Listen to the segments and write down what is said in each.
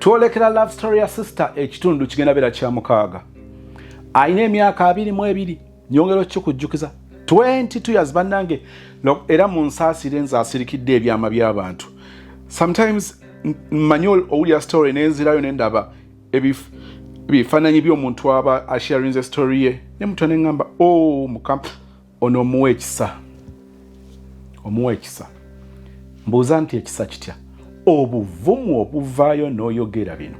Twolekera love story ya sister, ekitundu kigenda beera kya mukaaga. Alina emyaka 22, nyongera okikujjukiza, 22 years. Bannange, era munsaasire nze asirikidde ebyama by'abantu. Sometimes mmanyi owulira story nenzirayo nendaba ebifaananyi by'omuntu aba asharinze story ye, ne mutwe neŋŋamba, "O oh, Mukama, ono omuwa ekisa, omuwa ekisa." Mbuuza nti ekisa kitya? Obuvumu obuvaayo n'oyogera bino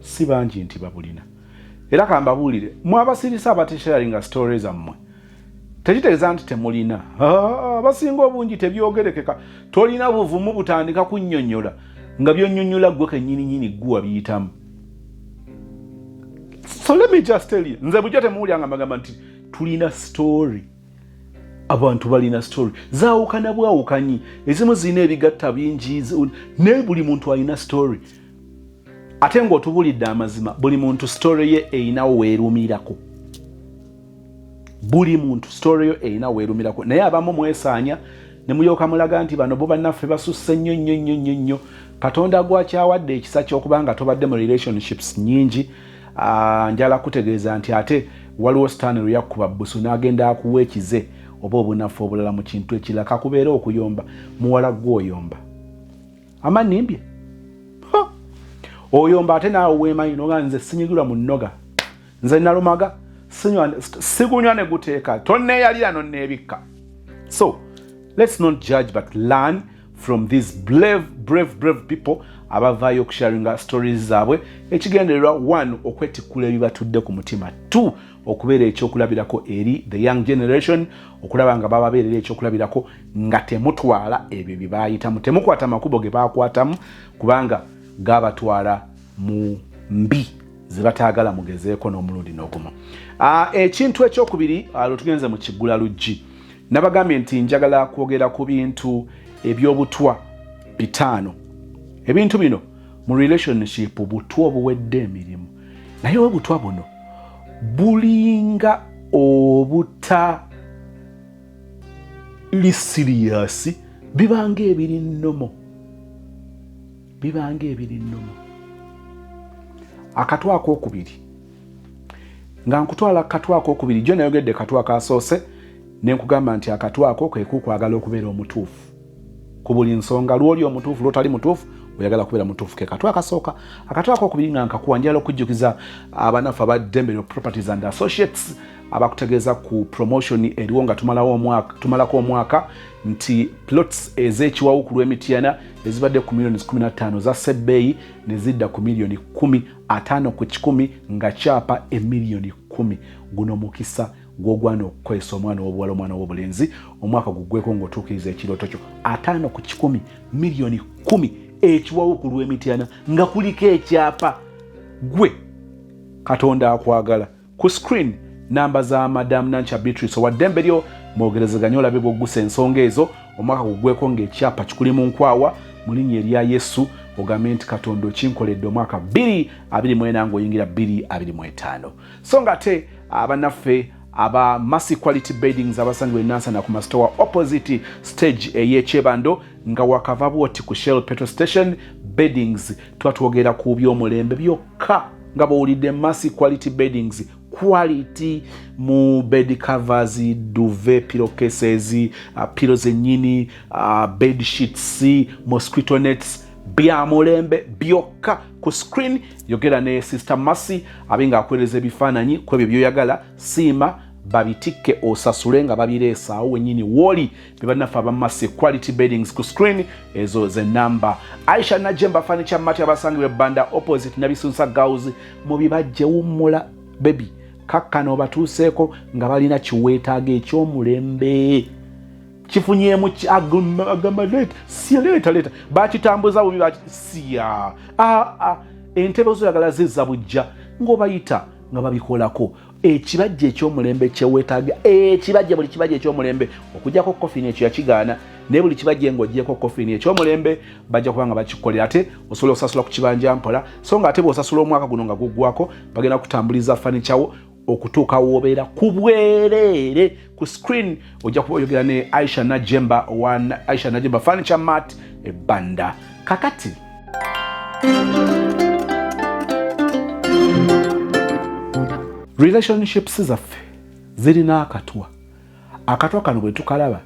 si bangi nti babulina. Era kambabuulire, mwabasirisa abatesharinga story zammwe, tekitegeeza nti temulina. Abasinga obungi tebyogerekeka, tolina buvumu butandika kunnyonnyola nga byonnyonnyola ggwe kennyininyini ggwe wabiyitamu. So let me just tell you, nze bujja temuwulya nga mbagamba nti tulina story. Abantu balina story zaawukana bwawukanyi, ezimu zirina ebigatta bingi, naye buli muntu alina story. Ate ng'otubulidde amazima, buli muntu story ye erinawo weerumirako, buli muntu story yo erina weerumirako. Naye abamu mwesaanya ne mulyoka mulaga nti bano bo bannaffe basusse nnyo nnyo nnyo nnyo nnyo. Katonda gwakyawadde ekisa ky'okuba nga tobadde mu relationships nnyingi, njala kutegeeza nti ate waliwo Sitaani lwe yakkuba busu n'agenda akuwa ekize oba obunafu obulala mu kintu ekirala, kakubeera okuyomba. Muwala gwe oyomba, amanimbye oyomba, ate naawe weemanyi noga nze sinyigirwa mu nnoga, nze nalumaga sigunywa ne guteeka, tonneeyalira nonneebikka. So let's not judge but learn from these brave, brave, brave people abavaayo okusharinga stories zaabwe. Ekigendererwa, one, okwetikkula ebibatudde ku mutima; two, okubeera ekyokulabirako eri the young generation, okulaba nga bababeerera ekyokulabirako nga temutwala ebyo bye baayitamu, temukwata makubo ge baakwatamu, kubanga gabatwala mu mbi ze bataagala mugezeeko n'omulundi n'ogumu. Ekintu ekyokubiri, lwe tugenze mu kiggula luggi, nabagambye nti njagala kwogera ku bintu ebyobutwa bitaano. Ebintu bino mu relationship butwa obuwedde emirimu, naye obutwa buno bulinga obutali serious, bibanga ebiri normal, bibanga ebiri normal. Akatwa akookubiri, nga nkutwala katwa akookubiri, jo nayogedde katwa kasoose ne nkugamba nti akatwa ako ke kukwagala okubeera omutuufu ku buli nsonga. Lwoli omutuufu, lwotali mutuufu, oyagala kubeera mutuufu, ke katwa akasooka. Akatwa akokubiri nga nkakuwa, njala okujjukiza abanafu aba Ddembe Properties and Associates abakutegeeza ku promotion eriwo nga tumalako omwaka, nti plots ez'ekiwawu ku lw'Emityana ezibadde ku miliyoni 15 za sebbeeyi ne zidda ku miliyoni 10, 50 ku kikumi, nga kyapa emiliyoni 10. Guno mukisa gw'ogwana okukozesa, omwana ow'obuwala, omwana ow'obulenzi, omwaka guggweko ng'otuukiriza ekirooto kyo. 50 ku kikumi, miliyoni 10, ekiwawu ku lw'Emityana nga kuliko ekyapa. Gwe Katonda akwagala, ku screen namba za Madam Nancha Beatrice owa Ddembe lyo, mwogerezeganye olabe bwoggusa ensonga ezo, omwaka guggweko ng'ekyapa kikuli mu nkwawa. Mu linnya erya Yesu, ogambe nti Katonda okinkoledde omwaka 2024 ng'oyingira 2025. So nga ate abannaffe aba Massy Quality Beddings abasangibwa enansana ku Masitowa, opposite stage ey'ekyebando, nga wakava bwoti ku Shell petrol station. Beddings tuba twogera ku by'omulembe byokka, nga bw'owulidde Massy Quality Beddings, quality mu bed covers, duvet, pillowcases, pillow zennyini, bed sheets, mosquito nets, bya mulembe byokka. Ku screen yogera ne Sister Massy abe nga akuweereza ebifaananyi ku ebyo byoyagala, siima babitikke, osasule nga babireesa awo wennyini wooli. Be bannaffe aba Massy Quality Beddings. Ku screen ezo ze namba. Aisha Najemba Furniture Mart abasangibwa ebbanda, opposite Nabisunsa Girls, mu bibajje. Wummula baby, kakkana obatuuseeko nga balina kiweetaaga ekyomulembe kifunyeemu. Agamba leeta, siya, leeta, leeta, bakitambuza bubi, siya. Entebe zoyagala zizza bujja, ng'obayita nga babikolako. Ekibajja ekyomulembe kyeweetaaga, ekibajja, buli kibajja ekyomulembe okugjako coffin, ekyo yakigaana, naye buli kibajja ng'ogyeko coffin ekyomulembe bajja kuba nga bakikolera. Ate osobola okusasula ku kibanja mpola, so nga ate bw'osasula omwaka guno nga guggwako, bagenda kutambuliza furniture wo okutuuka woobeera ku bwereere. Ku screen ojja kuba oyogera ne Aisha Najemba wa Aisha Najemba Furniture Mart ebbanda. Kakati Relationships zaffe zirina akatwa. Akatwa kano bwe tukalaba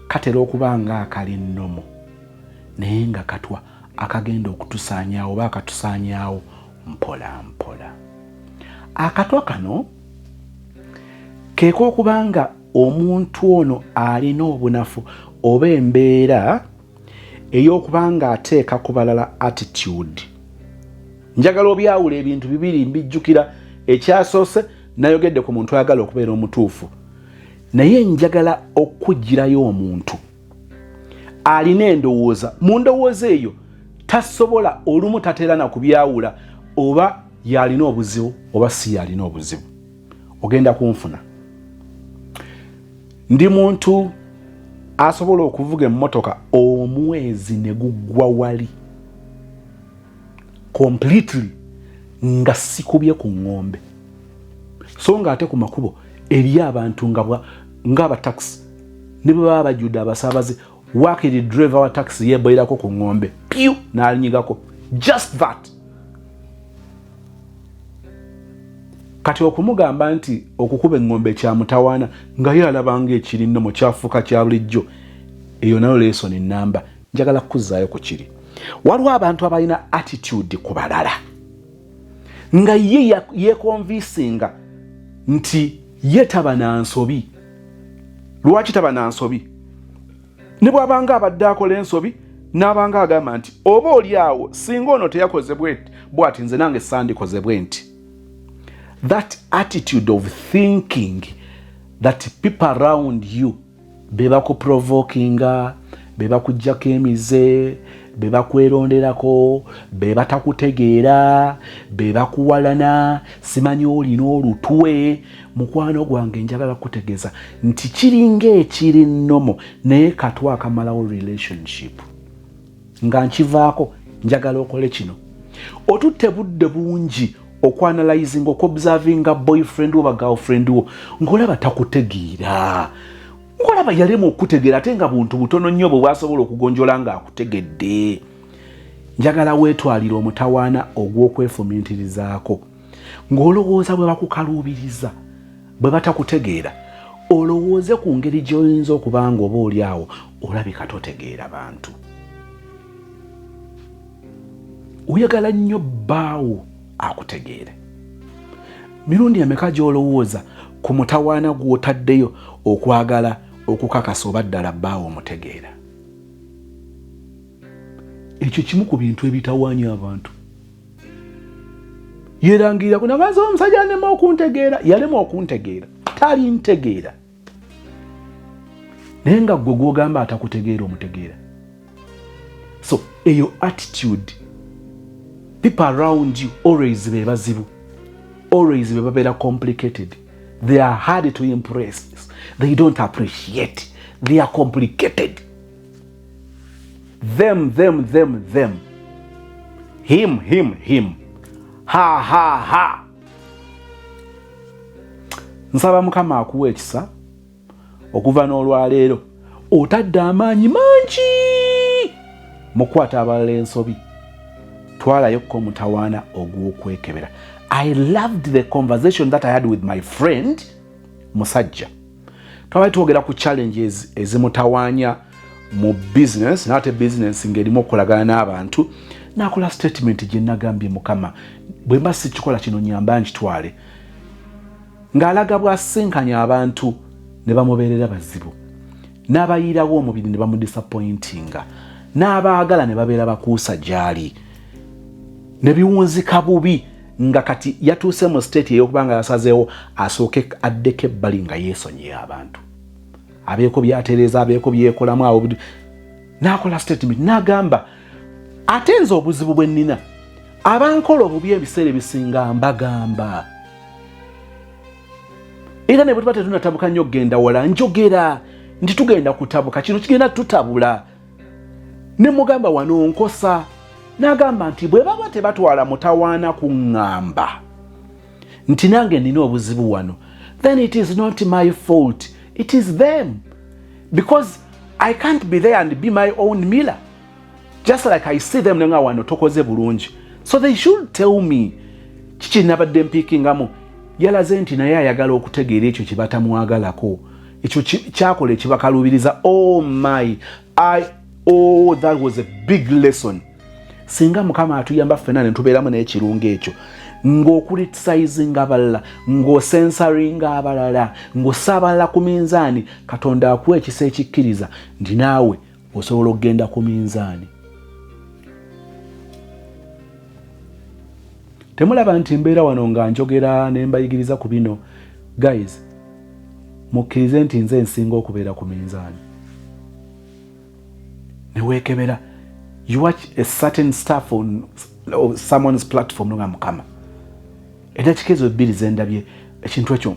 katera okuba nga akali nnomo, naye nga katwa akagenda okutusaanyaawo oba akatusaanyaawo mpola mpola. Akatwa kano keek'okuba nga omuntu ono alina obunafu oba embeera ey'okuba nga ateeka ku balala attitude. Njagala obyawula ebintu bibiri mbijjukira. Ekyasoose nayogedde ku muntu ayagala okubeera omutuufu, naye njagala okugirayo omuntu alina endowooza. Mu ndowooza eyo tasobola, olumu tatera na kubyawula oba yalina obuzibu oba si yalina obuzibu. Ogenda kunfuna ndi muntu asobola okuvuga emmotoka omwezi ne guggwa wali completely nga sikubye ku ŋŋombe, so nga ate ku makubo eri abantu ng'abatakisi ne bwe baba bajjudde abasaabaze, wakiri driver wa takisi yeboyerako ku ŋŋombe pyu n'alinyigako, just that. Kati okumugamba nti okukuba eŋŋombe kyamutawaana nga ye alabanga ekiri nnomo kyafuuka kya bulijjo, eyo nayo lesson namba. Njagala kukuzzaayo ku kiri, waliwo abantu abalina attitude ku balala nga ye yeconvincinga nti ye taba na nsobi. Lwaki taba na nsobi? Ne bw'abanga abadde akola ensobi, n'abanga agamba nti oba oli awo singa ono teyakoze bw'ati, nze nange sandikoze bwe nti. That attitude of thinking that people around you be bakuprovokinga, be bakugjako emize, be bakweronderako, be batakutegeera, be bakuwalana, simanyi olina olutwe. Mukwano gwange, njagala kutegeeza nti kiringa ekiri nnomo, naye katwa akamalawo relationship. Nga nkivaako, njagala okole kino. Otutte budde bungi okuanalyzinga, okuobservinga boyfriend wo ba girlfriend wo, ng'olaba takutegeera, ng'olaba yalema okutegeera, ate nga buntu butono nnyo bwe bwasobola okugonjola ng'akutegedde. Njagala weetwalire omutawaana ogw'okwefumiitirizaako ng'olowooza bwe bakukaluubiriza, bwe batakutegeera, olowooze ku ngeri gy'oyinza okuba nga oba oli awo olabika totegeera bantu. Oyagala nnyo bbaawo akutegeere. Mirundi emeka gy'olowooza ku mutawaana gw'otaddeyo okwagala okukakasa oba ddala bbaawo omutegeera? Ekyo kimu ku bintu ebitawaanya abantu. Yerangirira kunagaza omusajja alema okuntegeera, yalema okuntegeera, talintegeera, naye nga gwe gwogamba atakutegeera omutegeera. So eyo attitude, people around you always be bazibu, always be babeera complicated. They are hard to impress, they don't appreciate, they are complicated. Them, them, them, them, him, him, him, ha, ha, ha. Nsaba Mukama akuwa ekisa. Okuva n'olwaleero otadde amaanyi mangi mukwata abalala ensobi, twalayokko omutawaana ogw'okwekebera. I loved the conversation that I had with my friend musajja. Twabali twogera ku challenges ezimutawaanya mu business, naate business ng'erimu okukolagana n'abantu. Nakola statement gye nagambye, "Mukama, bwe mba sikikola kino, nyamba nkitwale," ng'alaga bw'asinkanya abantu ne bamubeerera bazibu, n'abayiirawo omubiri ne bamudisappointinga, n'abaagala ne babeera bakuusa gy'ali, ne biwunzika bubi, nga kati yatuuse mu state ey'okuba nga yasazeewo asooke addeko ebbali nga yeesonyiye abantu, abeeko byatereeza, abeeko byekolamu awo. N'akola statement n'agamba, "Ate nze obuzibu bwe nnina, abankola obubi ebiseera ebisinga mbagamba, era ne bwe tuba tetunatabuka nnyo okugenda wala, njogera nti tugenda kutabuka, kino kigenda tutabula, ne mugamba wano nkosa." N'agamba nti bwe baba tebatwala mutawaana kuŋŋamba nti nange nina obuzibu wano, then it is not my fault, it is them, because I can't be there and be my own mirror. Just like I see them nga wano tokoze bulungi, so they should tell me kiki nabadde mpiikingamu. Yalaze nti naye ayagala okutegeera ekyo kye batamwagalako, ekyo kyakola ekibakaluubiriza. Oh my, I, oh, that was a big lesson. Singa Mukama atuyamba ffena ne tubeeramu n'ekirungo ekyo, ng'okulitisayizinga abalala, ng'osensaringa abalala, ng'ossa abalala ku minzaani, Katonda akuwa ekisa ekikkiriza nti naawe osobola okugenda ku minzaani. Temulaba nti mbeera wano nga njogera ne mbayigiriza ku bino? Guys, mukkirize nti nze nsinga okubeera ku minzaani. Neweekebera, you watch a certain stuff on someone's platform, nga Mukama, eddakiika ezo bbiri zendabye ekintu ekyo,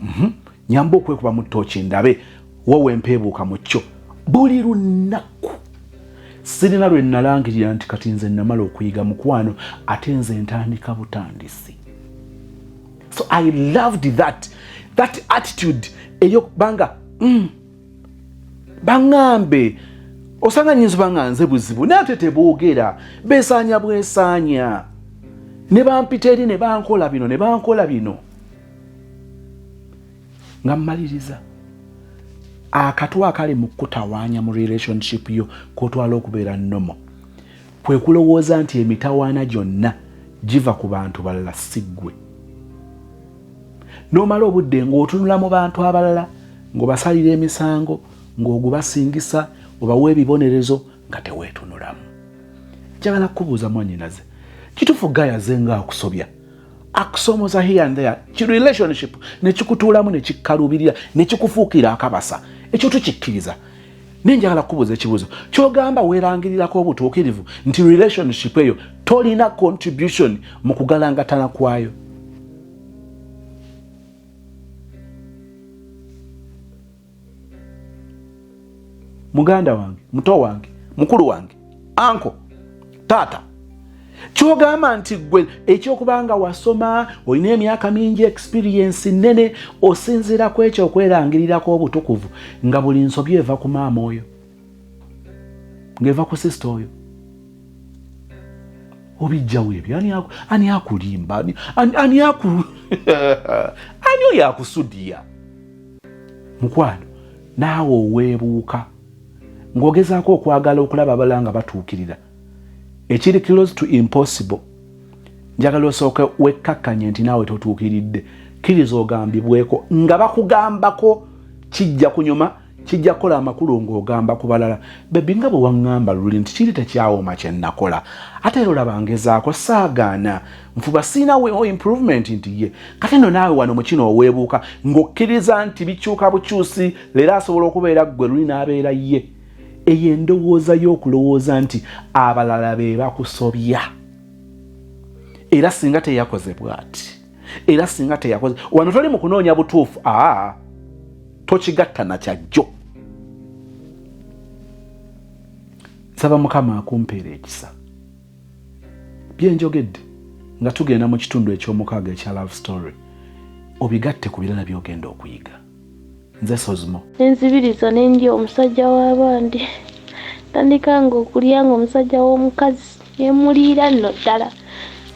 nyamba okwekuba mu ttooki ndabe wowe mpeebuuka mu kyo. Buli lunaku sirina lwe nalangirira nti kati nze namala okuyiga, mukwano, ate nze ntandika butandisi. So I loved that attitude eyokubanga baŋŋambe osanga nyinza oba nga nze buzibu, naye ate teboogera, beesaanya bwesaanya ne bampita eri ne bankola bino ne bankola bino. Nga mmaliriza, akatwa akali mu kutawaanya mu relationship yo kotwala okubeera normal kwe kulowooza nti emitawaana gyonna giva ku bantu balala, si ggwe. N'omala obudde ng'otunula mu bantu abalala, ng'obasalira emisango, ng'ogubasingisa, obawa ebibonerezo nga teweetunulamu. Njagala kukubuuza, mwanyinaze, kituufu gayaze nga akusobya, akusomoza here and there, ki relationship nekikutuulamu nekikkaluubirira nekikufuukira akabasa, ekyo tukikkiriza. Naye njagala kukubuuza ekibuuzo kyogamba weerangirirako obutuukirivu nti relationship eyo tolina contribution mu kugalangatana kwayo. Muganda wange, muto wange, mukulu wange, uncle, taata, kyogamba nti gwe ekyokubanga wasoma, olina emyaka mingi, experience nene, osinziira ku ekyo okwerangirirako obutukuvu nga buli nsobi eva ku maama oyo, ng'eva ku sister oyo? Obijjawo ebyo? Ani akulimba? Ani oyo akusudiya? Mukwano, naawe oweebuuka ng'ogezaako okwagala okulaba abalala nga batuukirira, ekiri close to impossible. Njagala osooke wekkakkanye nti naawe totuukiridde. Kkiriza ogambibweko. Nga bakugambako kijja kunyuma, kijja kukola amakulu ng'ogamba ku balala, "Baby, nga bwe waŋŋamba luli nti kiri tekyawooma kye nnakola, ate era olaba ngezaako, saagaana, nfuba, siina improvement." Nti ye kati nno naawe wano mu kino oweebuuka ng'okkiriza nti bikyuka bukyusi, leero asobola okubeera ggwe, luli n'abeera ye. Eyo endowooza y'okulowooza nti abalala be bakusobya, era singa teyakoze bw'ati, era singa teyakoze, wano toli mu kunoonya butuufu. Aa, tokigatta na kyajjo. Nsaba Mukama akumpeera ekisa. Byenjogedde nga tugenda mu kitundu ekyomukaaga ekya love story, obigatte ku birala by'ogenda okuyiga. Nze Sozimo. Nenzibiriza nendya omusajja w'abandi, tandika nga okulya nga omusajja w'omukazi, nemuliira nno ddala,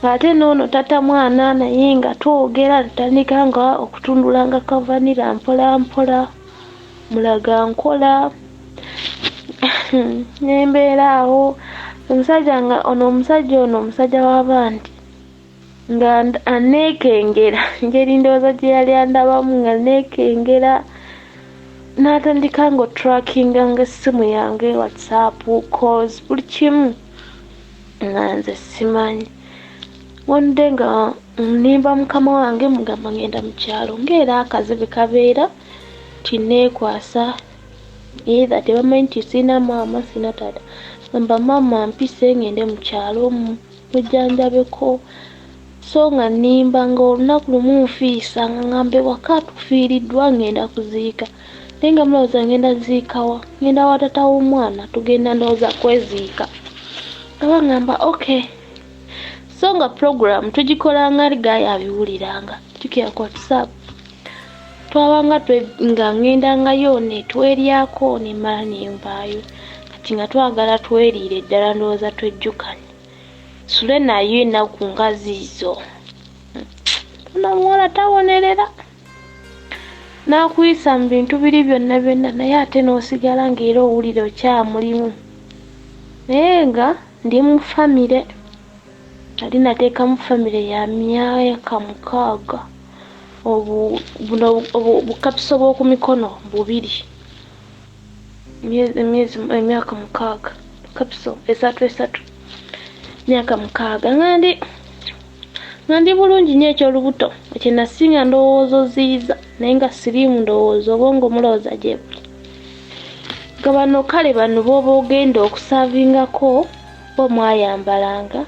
ate noono tata mwana, naye nga twogera, ntandika nga okutundulanga kavanira mpola mpola, mulaga nkola, nembeera awo. Omusajja nga ono, omusajja ono, omusajja w'abandi nga aneekengera ngeri ndowooza gye yali andabamu, nga neekengera, n'atandika nga otrackinga essimu yange, WhatsApp calls, buli kimu, nga nze simanyi. One day nga nimba mukama wange, mugamba ngenda mu kyalo, ng'era akazibu kabeera tineekwasa, either tebamanyi nti sirina maama, sirina taata. Gamba maama mpise ngende mu kyalo mujjanjabeko. So nga nnimba nga olunaku lumu nfiisa, nga ngamba ewaka tufiiriddwa, ngenda kuziika, naye nga mulowooza ngenda ziikawa? Ngenda wa tata w'omwana, tugenda ndowooza kweziika, nga baŋŋamba okay. So nga program tugikolanga, guy abiwuliranga, jjukira ku WhatsApp twabanga nga ŋŋendangayo netweryako, nemala nenvaayo. Kati nga twagala tweriire ddala, ndowooza twejjukanye, sule nayo ennaku nga ziizo. Ono omuwala tawonerera n'akuyisa mu bintu biri byonna byonna, naye ate n'osigala ng'era owulira okyamulimu. Naye nga ndi mu famire, nali nateekamu famire ya myaka 6, buno obukapiso bw'oku mikono bubiri, emyaka 6, kapiso esatu esatu, myaka 6, nga ndi bulungi nnyo. Ekyolubuto ekyo nasinga ndowooza oziyiza, naye nga siriimu ndowooza, obwongo mulowooza gye buli. Nga bano kale bano b'oba ogenda okusaavingako bo mwayambalanga,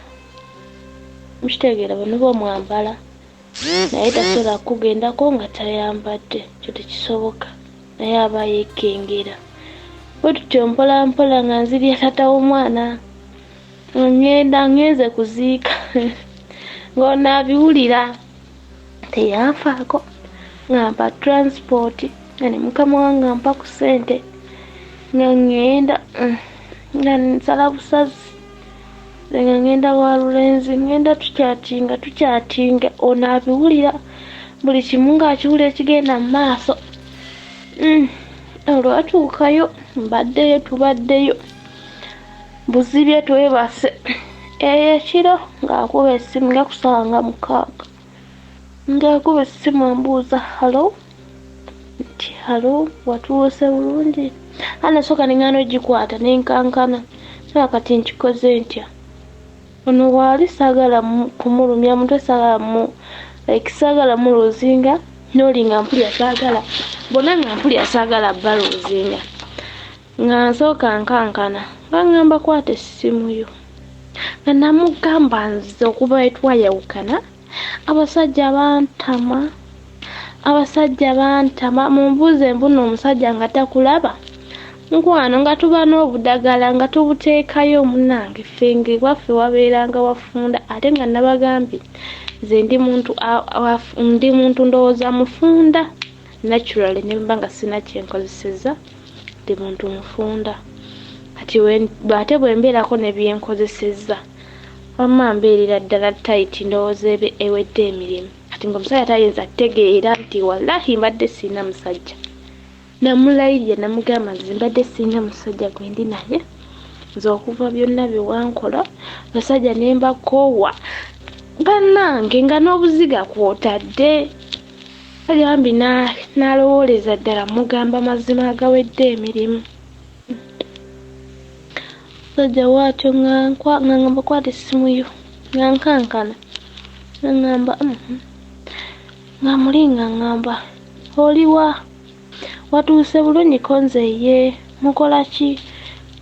mukitegeera, bano bo mwambala, naye tasobola kugendako nga tayambadde, ekyo tekisoboka, naye aba yeekengera. Bwe tutyo mpola mpola nga nzirya taata w'omwana, ngenda ngenze kuziika, ng'ono abiwulira, teyanfaako, nga mpa transport, nga ne mukama wange ampa ku ssente, nga ŋŋenda nga nsala busazi, nga ŋŋenda wa Lulenzi, ŋŋenda tukyatinga tukyatinga, ono abiwulira buli kimu, ng'akiwulira ekigenda mu maaso. Olwatuukayo mbaddeyo, tubaddeyo buzibye, twebase. Eyo ekiro ng'akuba essimu, nga ku ssaawa nga 6, ng'akuba essimu ambuuza hello, nti hello, watuuse bulungi? Ate nasooka ne ŋŋaana oggikwata, ne nkankana, so kati nkikoze ntya? Ono waali saagala kumulumya mutwe, saagala mu like saagala muluuzinga, n'oli nga mpulira saagala, bonna nga mpulira saagala baluuzinga. Nga nsooka nkankana, nga ŋŋamba kwata essimu yo. Nga namugamba nze okuva lwe twayawukana abasajja bantama, abasajja bantama, mumbuuze mbuno omusajja nga takulaba, mukwano, nga tuba n'obudagala nga tubuteekayo. Munnange, ffe ng'ewaffe wabeeranga wafunda, ate nga nabagambye nze ndi muntu ndi muntu ndowooza mufunda naturally, ne mba nga sirina kye nkozesezza, ndi muntu mufunda. Kati ate bwe mbeerako ne bye nkozesezza, wamma mbeerera ddala tight, ndowooza ebe ewedde emirimu. Kati ng'omusajja tayinza ttegeera nti wallahi mbadde sirina musajja. Namulayirira, namugamba nze mbadde sirina musajja gwe ndi naye, nze okuva byonna bye wankola abasajja ne mbakoowa. Bannange, nga n'obuziga kw'otadde. Kale bambi n'alowooleza ddala mugamba mazima agawedde emirimu. Omusajja bw'atyo nga ŋŋamba kwata essimu yo, nga nkankana, nga ŋŋamba nga muli nga ŋŋamba oliwa? Watuuse bulungi? Ko nze ye, mukola ki?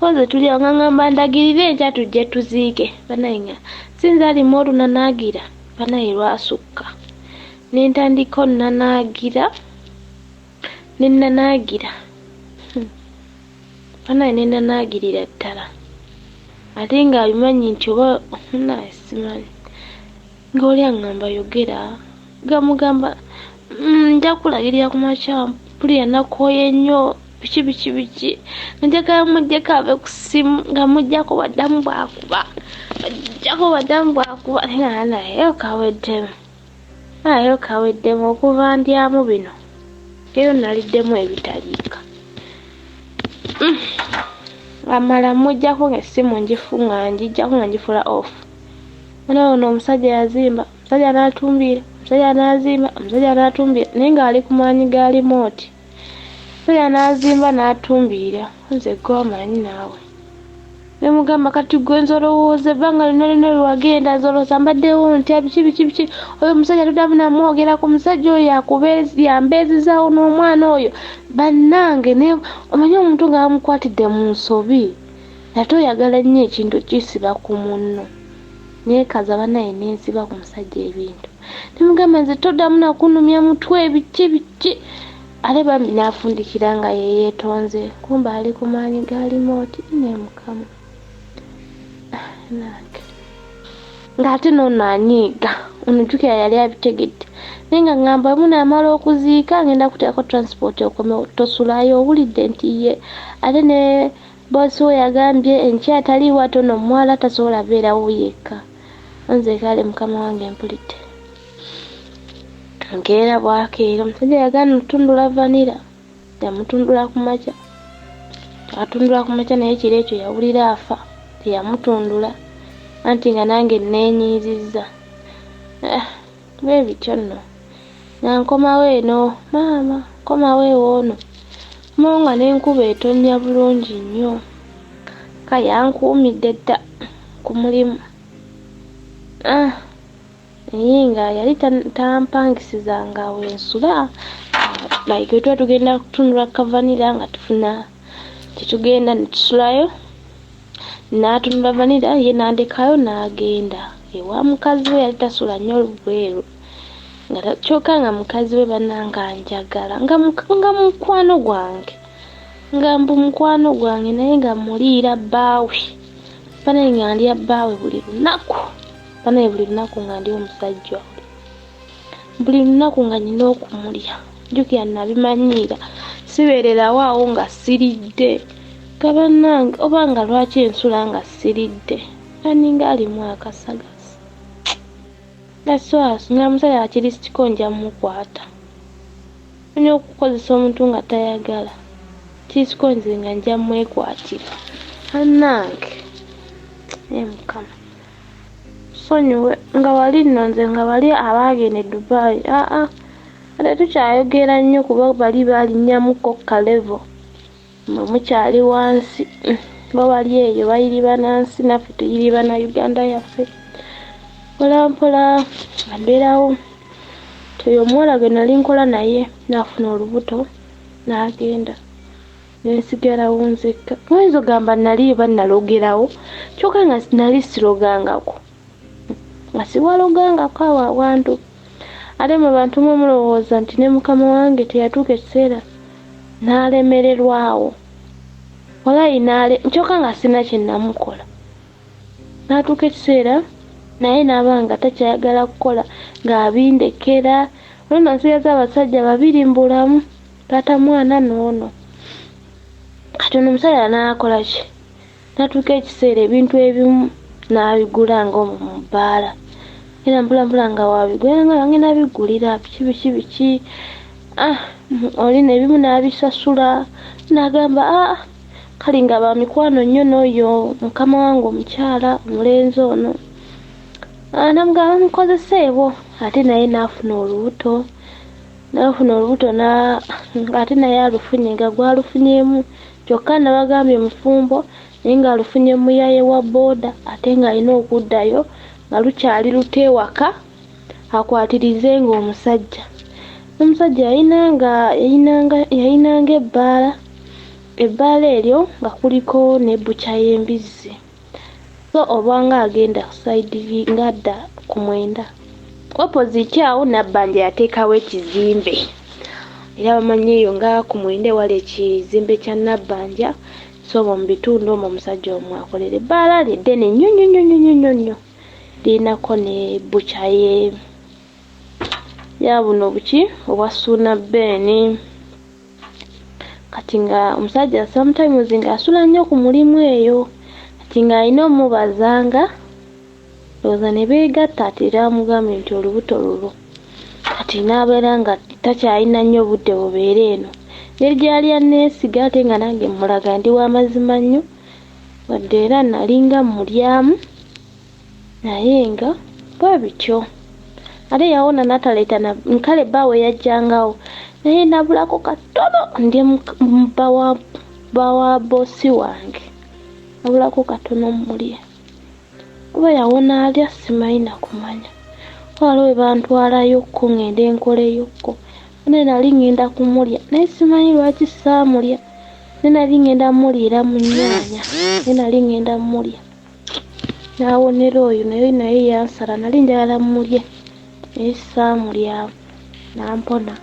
Ko nze tuli awo. Nga ŋŋamba ndagirire enkya tujje tuziike. Bannaye, nga sinze alimu olunanaagira, bannaye lwasukka. Ne ntandika onnanaagira, ne nnanaagira. Bannaye, ne nnanaagirira ddala. Ate ng'abimanyi nti oba munnaye simanyi. Ng'oli aŋŋamba yogera, nga mugamba nja kukulagirira ku makya, mpulira nakooye nnyo, biki biki biki. Nga njagala muggyeko ave ku ssimu, nga muggyako bw'addamu bw'akuba, bw'aggyako bw'addamu bw'akuba, naye nga naye kaweddemu, naye kaweddemu okuva ndyamu bino. Leero naliddemu ebitaliika. Amala mmuggyako ng'essimu nga ngiggyako nga ngifuula off. Wano ono omusajja yazimba, omusajja n'atumbiira, omusajja n'azimba, omusajja n'atumbiira, naye ng'ali ku maanyi ga remote. Omusajja n'azimba n'atumbiira, nze ggwe omanyi naawe. Ne mugamba kati ggwe nze olowooza ebbanga lyonna lyonna lwe wagenda nze olowooza mbaddewo ntya, biki biki biki, oyo omusajja toddamu namwogerako, omusajja oyo yambeezizaawo n'omwana oyo. Bannange, ne omanyi omuntu nga bamukwatidde mu nsobi, ate oyagala nnyo ekintu okukisiba ku munno. Neekaza bannaye ne nsiba ku musajja ebintu. Ne mugamba nze toddamu na kunnumya mutwe, biki biki. Ate bambi n'afundikira nga ye yeetonze, kumbe ali ku maanyi ga remote. Ne Mukama nange ng'ate n'ono anyiiga, ono jjukira yali abitegedde, naye nga ŋŋamba bwe munaamala okuziika ngenda kuteekako transport okomewo, tosulayo, owulidde? Nti ye. Ate ne boosi we yagambye enkya ataliiwo, ate ono omuwala tasobola beerawo yekka. Nze kale mukama wange mpulidde. Nkeera bwakeera, omusajja yagaana otundula vanilla, yamutundula ku makya, atundula ku makya naye ekiro ekyo yawulira afa, teyamutundula anti nga nange neenyiizizza. Eh, bwe bityo nno nga nkomawo eno maama, nkomawo ewoono, nkomawo nga n'enkuba etonnya bulungi nnyo. Ka yankuumidde dda ku mulimu. Ah, naye nga yali tampangisizanga we nsula, like bwe tuba tugenda kutundula kavanira nga tufuna tetugenda ne tusulayo, n'atunula vanira ye n'andekayo n'agenda ewa mukazi we. Yali tasula nnyo bweru nga kyokka nga mukazi we bannange anjagala nga mukwano gwange, nga mbu mukwano gwange, naye nga muliira bbaawe banaye, nga ndya bbaawe buli lunaku banaye, buli lunaku nga ndi omusajja oli, buli lunaku nga nina okumulya. Jjukira nabimanyiira, sibeererawo awo nga siridde, nga bannange oba nga lwaki ensula nga siridde, aninga alimu akasagasi nga nga musajja akirisitiko nja mukwata. Onya okukozesa omuntu nga tayagala kirisitiko, nze nga nja mwekwatira bannange. Naye Mukama sonyiwe, nga wali nno nze nga bali abaagenda e Dubai, aa ate tukyayogera nnyo kuba bali balinnyamuko ka level, mmwe mukyali wansi. Bo bali eyo bayiriba nansi, naffe tuyiriba na Uganda yaffe mpola mpola. Nga mbeerawo oyo omuwala gwe nali nkola naye n'afuna olubuto n'agenda, nensigalawo nzekka. Oyinza ogamba nali oba nalogerawo, kyokka nga nali sirogangako, nga siwalogangako awo awantu. Ate mwe bantu mwe mulowooza nti ne mukama wange teyatuuka ekiseera n'alemererwawo, walayi naale, kyokka nga sina kye namukola. N'atuuka ekiseera naye n'aba nga takyayagala kukola, ng'abindekera. Olwo nsigaza abasajja babiri mu bulamu, taata mwana n'ono. Kati ono omusajja n'akola ki? N'atuuka ekiseera ebintu ebimu n'abigula nga omwo mu bbaala, era mpola mpola nga wabigula, nga ngenda bigulira biki biki biki, ah oli n'ebimu n'abisasula, n'agamba ah kale nga ba mikwano nnyo n'oyo mukama wange omukyala omulenzi ono, namugamba mukozeseebwo. Ate naye n'afuna olubuto, n'afuna olubuto, ate naye alufunye nga gwalufunyeemu, kyokka nabagambye mufumbo, naye ng'alufunye muyaye wa booda, ate ng'alina okuddayo nga lukyali luto ewaka akwatirize ng'omusajja. Omusajja yayinanga ebbaala, ebbaala eryo nga kuliko ne bbuca y'embizzi, so obanga agenda side ng'adda ku mwenda opposite awo Nabbanja yateekawo ekizimbe, era bamanyi eyo nga ku mwenda ewali ekizimbe kya Nabbanja. So omwo mu bitundu omwo omusajja omwo akolera ebbaala lye ddene nnyo nnyo nnyo nnyo nnyo nnyo, lirinako ne bbuca ye ya buno buki obwa Ssuuna Ben. Kati nga omusajja sometimes ng'asula nnyo ku mulimu eyo, kati ng'alina omubazanga, ndowooza ne beegatta, ati era amugambye nti olubuto lulwo. Kati n'abeera nga takyalina nnyo budde bubeere eno engeri gy'ali anneesiga, ate nga nange mmulaga ndi w'amazima nnyo, wadde era nalinga mmulyamu, naye nga bwe bityo. Ate yawona n'ataleeta na kale bbaawe yajjangawo, naye nabulako katono ndye bba wa bboosi wange, nabulako katono mmulye. Oba yawona alya simanyi nakumanya. Waliwo we bantwalayokko ŋŋende nkoleyokko, naye nali ŋŋenda kumulya, naye simanyi lwaki saamulya, naye nali ŋŋenda mmuliira mu nnyaanya, naye nali ŋŋenda mmulya n'awonera oyo, naye naye yansala, nali njagala mmulye naye saamulya n'ampona.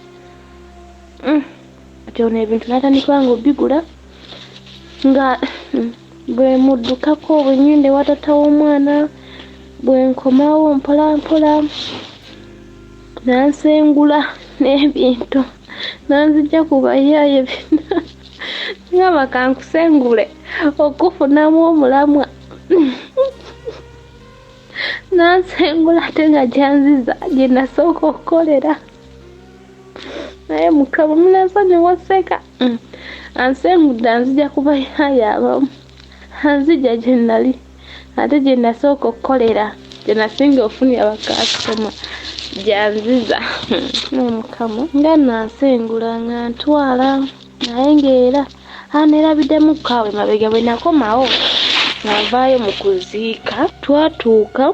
Kati ono ebintu n'atandika nga obbigula nga bwe muddukako, bwe ŋŋenda ewa taata w'omwana, bwe nkomawo mpola mpola n'ansengula n'ebintu n'anzigya ku bayaaye bino, ngamba kankusengule okufunamu omulamwa, n'ansengula ate nga gyanziza gye nasooka okukolera. Naye Mukama munansonyiwa seka. Ansengudde anzija ku bayaaye abamu. Anzija gye nali ate gye nasooka okukolera gye nasinga ofunira bakasitoma gyanziza. Naye Mukama nga nansengula nga ntwala naye ng'era aneerabiddemu kaawe mabega bwe nakomawo nga nvaayo mu kuziika twatuuka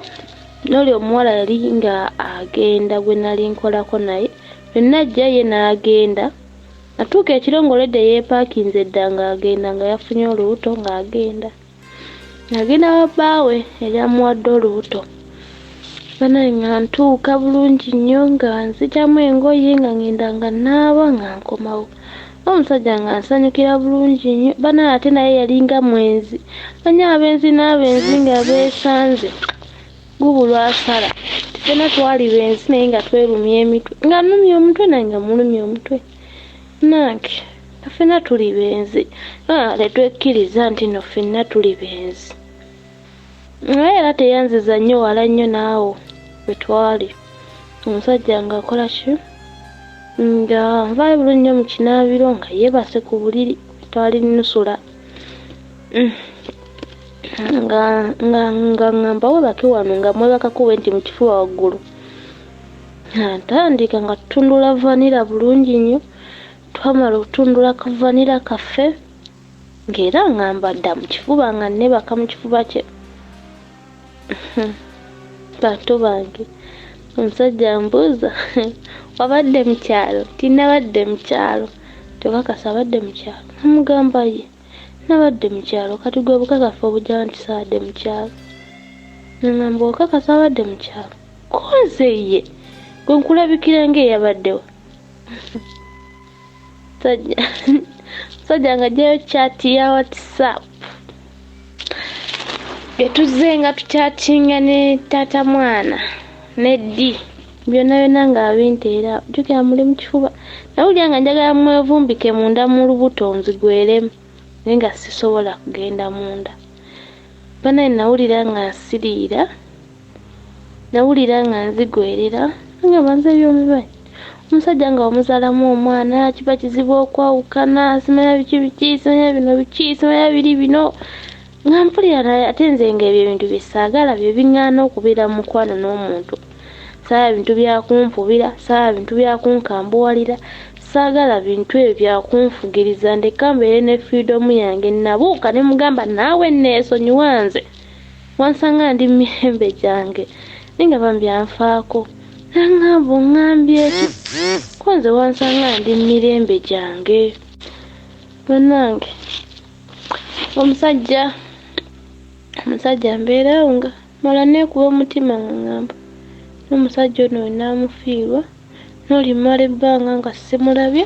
n'oli omuwala yali nga agenda gwe nali nkolako naye lwe najja ye n'agenda. Natuuka ekiro ng'olwedda yeepaakinze dda ng'agenda nga yafunye olubuto ng'agenda. Ng'agenda wa bbaawe yali amuwadde olubuto. Bannange nga ntuuka bulungi nnyo nga nzigyamu engoye nga ngenda nga naaba nga nkomawo. Omusajja nga nsanyukira bulungi nnyo bannange ate naye yalinga mwenzi. Omanyi abenzi n'abenzi nga beesanze gubulwa asala. Ffenna twali benzi naye nga twerumya emitwe. Nga nnumya omutwe nange nga mmulumya omutwe. Nange nga ffenna tuli benzi. Ah, tetwekkiriza nti nno ffenna tuli benzi. Naye era teyanziza nnyo wala nnyo naawo we twali. Omusajja ng'akola ki? Nga nvaayo bulungi nnyo mu kinaabiro nga yeebase ku buliri twali nnusula. Nga nga nga ngamba weebake wano nga mwebakako bwe nti mu kifuba waggulu. Nga ntandika nga tutundula vanilla bulungi nnyo. Twamala okutundula ka vanilla kaffe ng'era ngamba dda mu kifuba nga nneebaka mu kifuba kye. Bantu bange omusajja ambuuza wabadde mu kyalo? Nti nabadde mu kyalo. Tokakasa abadde mu kyalo? Namugamba ye nabadde mu kyalo kati gwe obukakafu obujjawa nti saabadde mu kyalo? Nangamba okakasa abadde mu kyalo? Ko nze ye gwe nkulabikira ng'eyabaddewa. Musajja ng'aggyayo chat ya WhatsApp gye tuzze nga tukyatinga ne taata mwana ne ddi byonna byonna ng'abinteera jjukira muli mu kifuba nawulira nga njagala mwevumbike munda mu lubuto nzigweremu naye nga sisobola kugenda munda banaye nawulira nga nsiriira nawulira nga nzigwerera nga banze ebyomimanyi omusajja nga wamuzaalamu omwana kiba kizibu okwawukana simanya biki biki simanya bino biki simanya biri bino nga mpulira naye ate nze nga ebyo ebintu bye saagala bye biŋŋaana okubeera mu mukwano n'omuntu saagala bintu byakumpubira saagala bintu byakunkambuwalira saagala bintu ebyo byakunfugiriza ndeka mbeere ne freedom yange nabuuka ne mugamba naawe neesonyiwa nze wansanga ndi mu mirembe gyange naye nga bambi anfaako nangamba oŋŋambye ki ko nze wansanga ndi mu mirembe gyange bannange omusajja omusajja mbeerawo nga mala neekuba omutima nga ŋŋamba n'omusajja ono wenaamufiirwa n'olimala ebbanga nga simulabye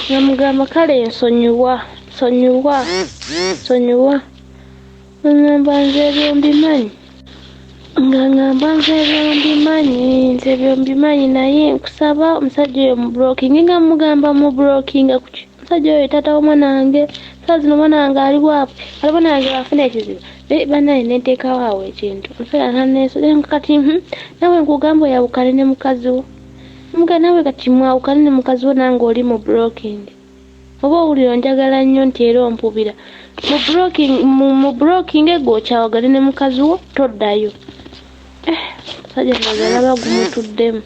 nga mugamba kale nsonyiwa nsonyiwa nsonyiwa Ŋŋamba nze ebyo mbimanyi. Nga ŋŋamba nze ebyo mbimanyi, nze ebyo mbimanyi naye nkusaba omusajja oyo mubulokinge nga mugamba mubulokinga kuki? Omusajja oyo taata w'omwana wange, saawa zino omwana wange ali waabwe, ali omwana wange bw'afuna ekizibu bannange ne nteekawo awo ekintu. Omusajja n'anneesonyiwa kati naawe nkugamba oyawukane ne mukazi wo. Namugamba naawe kati mwawukane ne mukazi wo nange oli mubulokinge. Oba owulira onjagala nnyo nti era ompubira mu blocking mu blocking gwe okyawagane ne mukazi wo toddayo. Eh, musajja ndowooza yalaba gumutuddemu,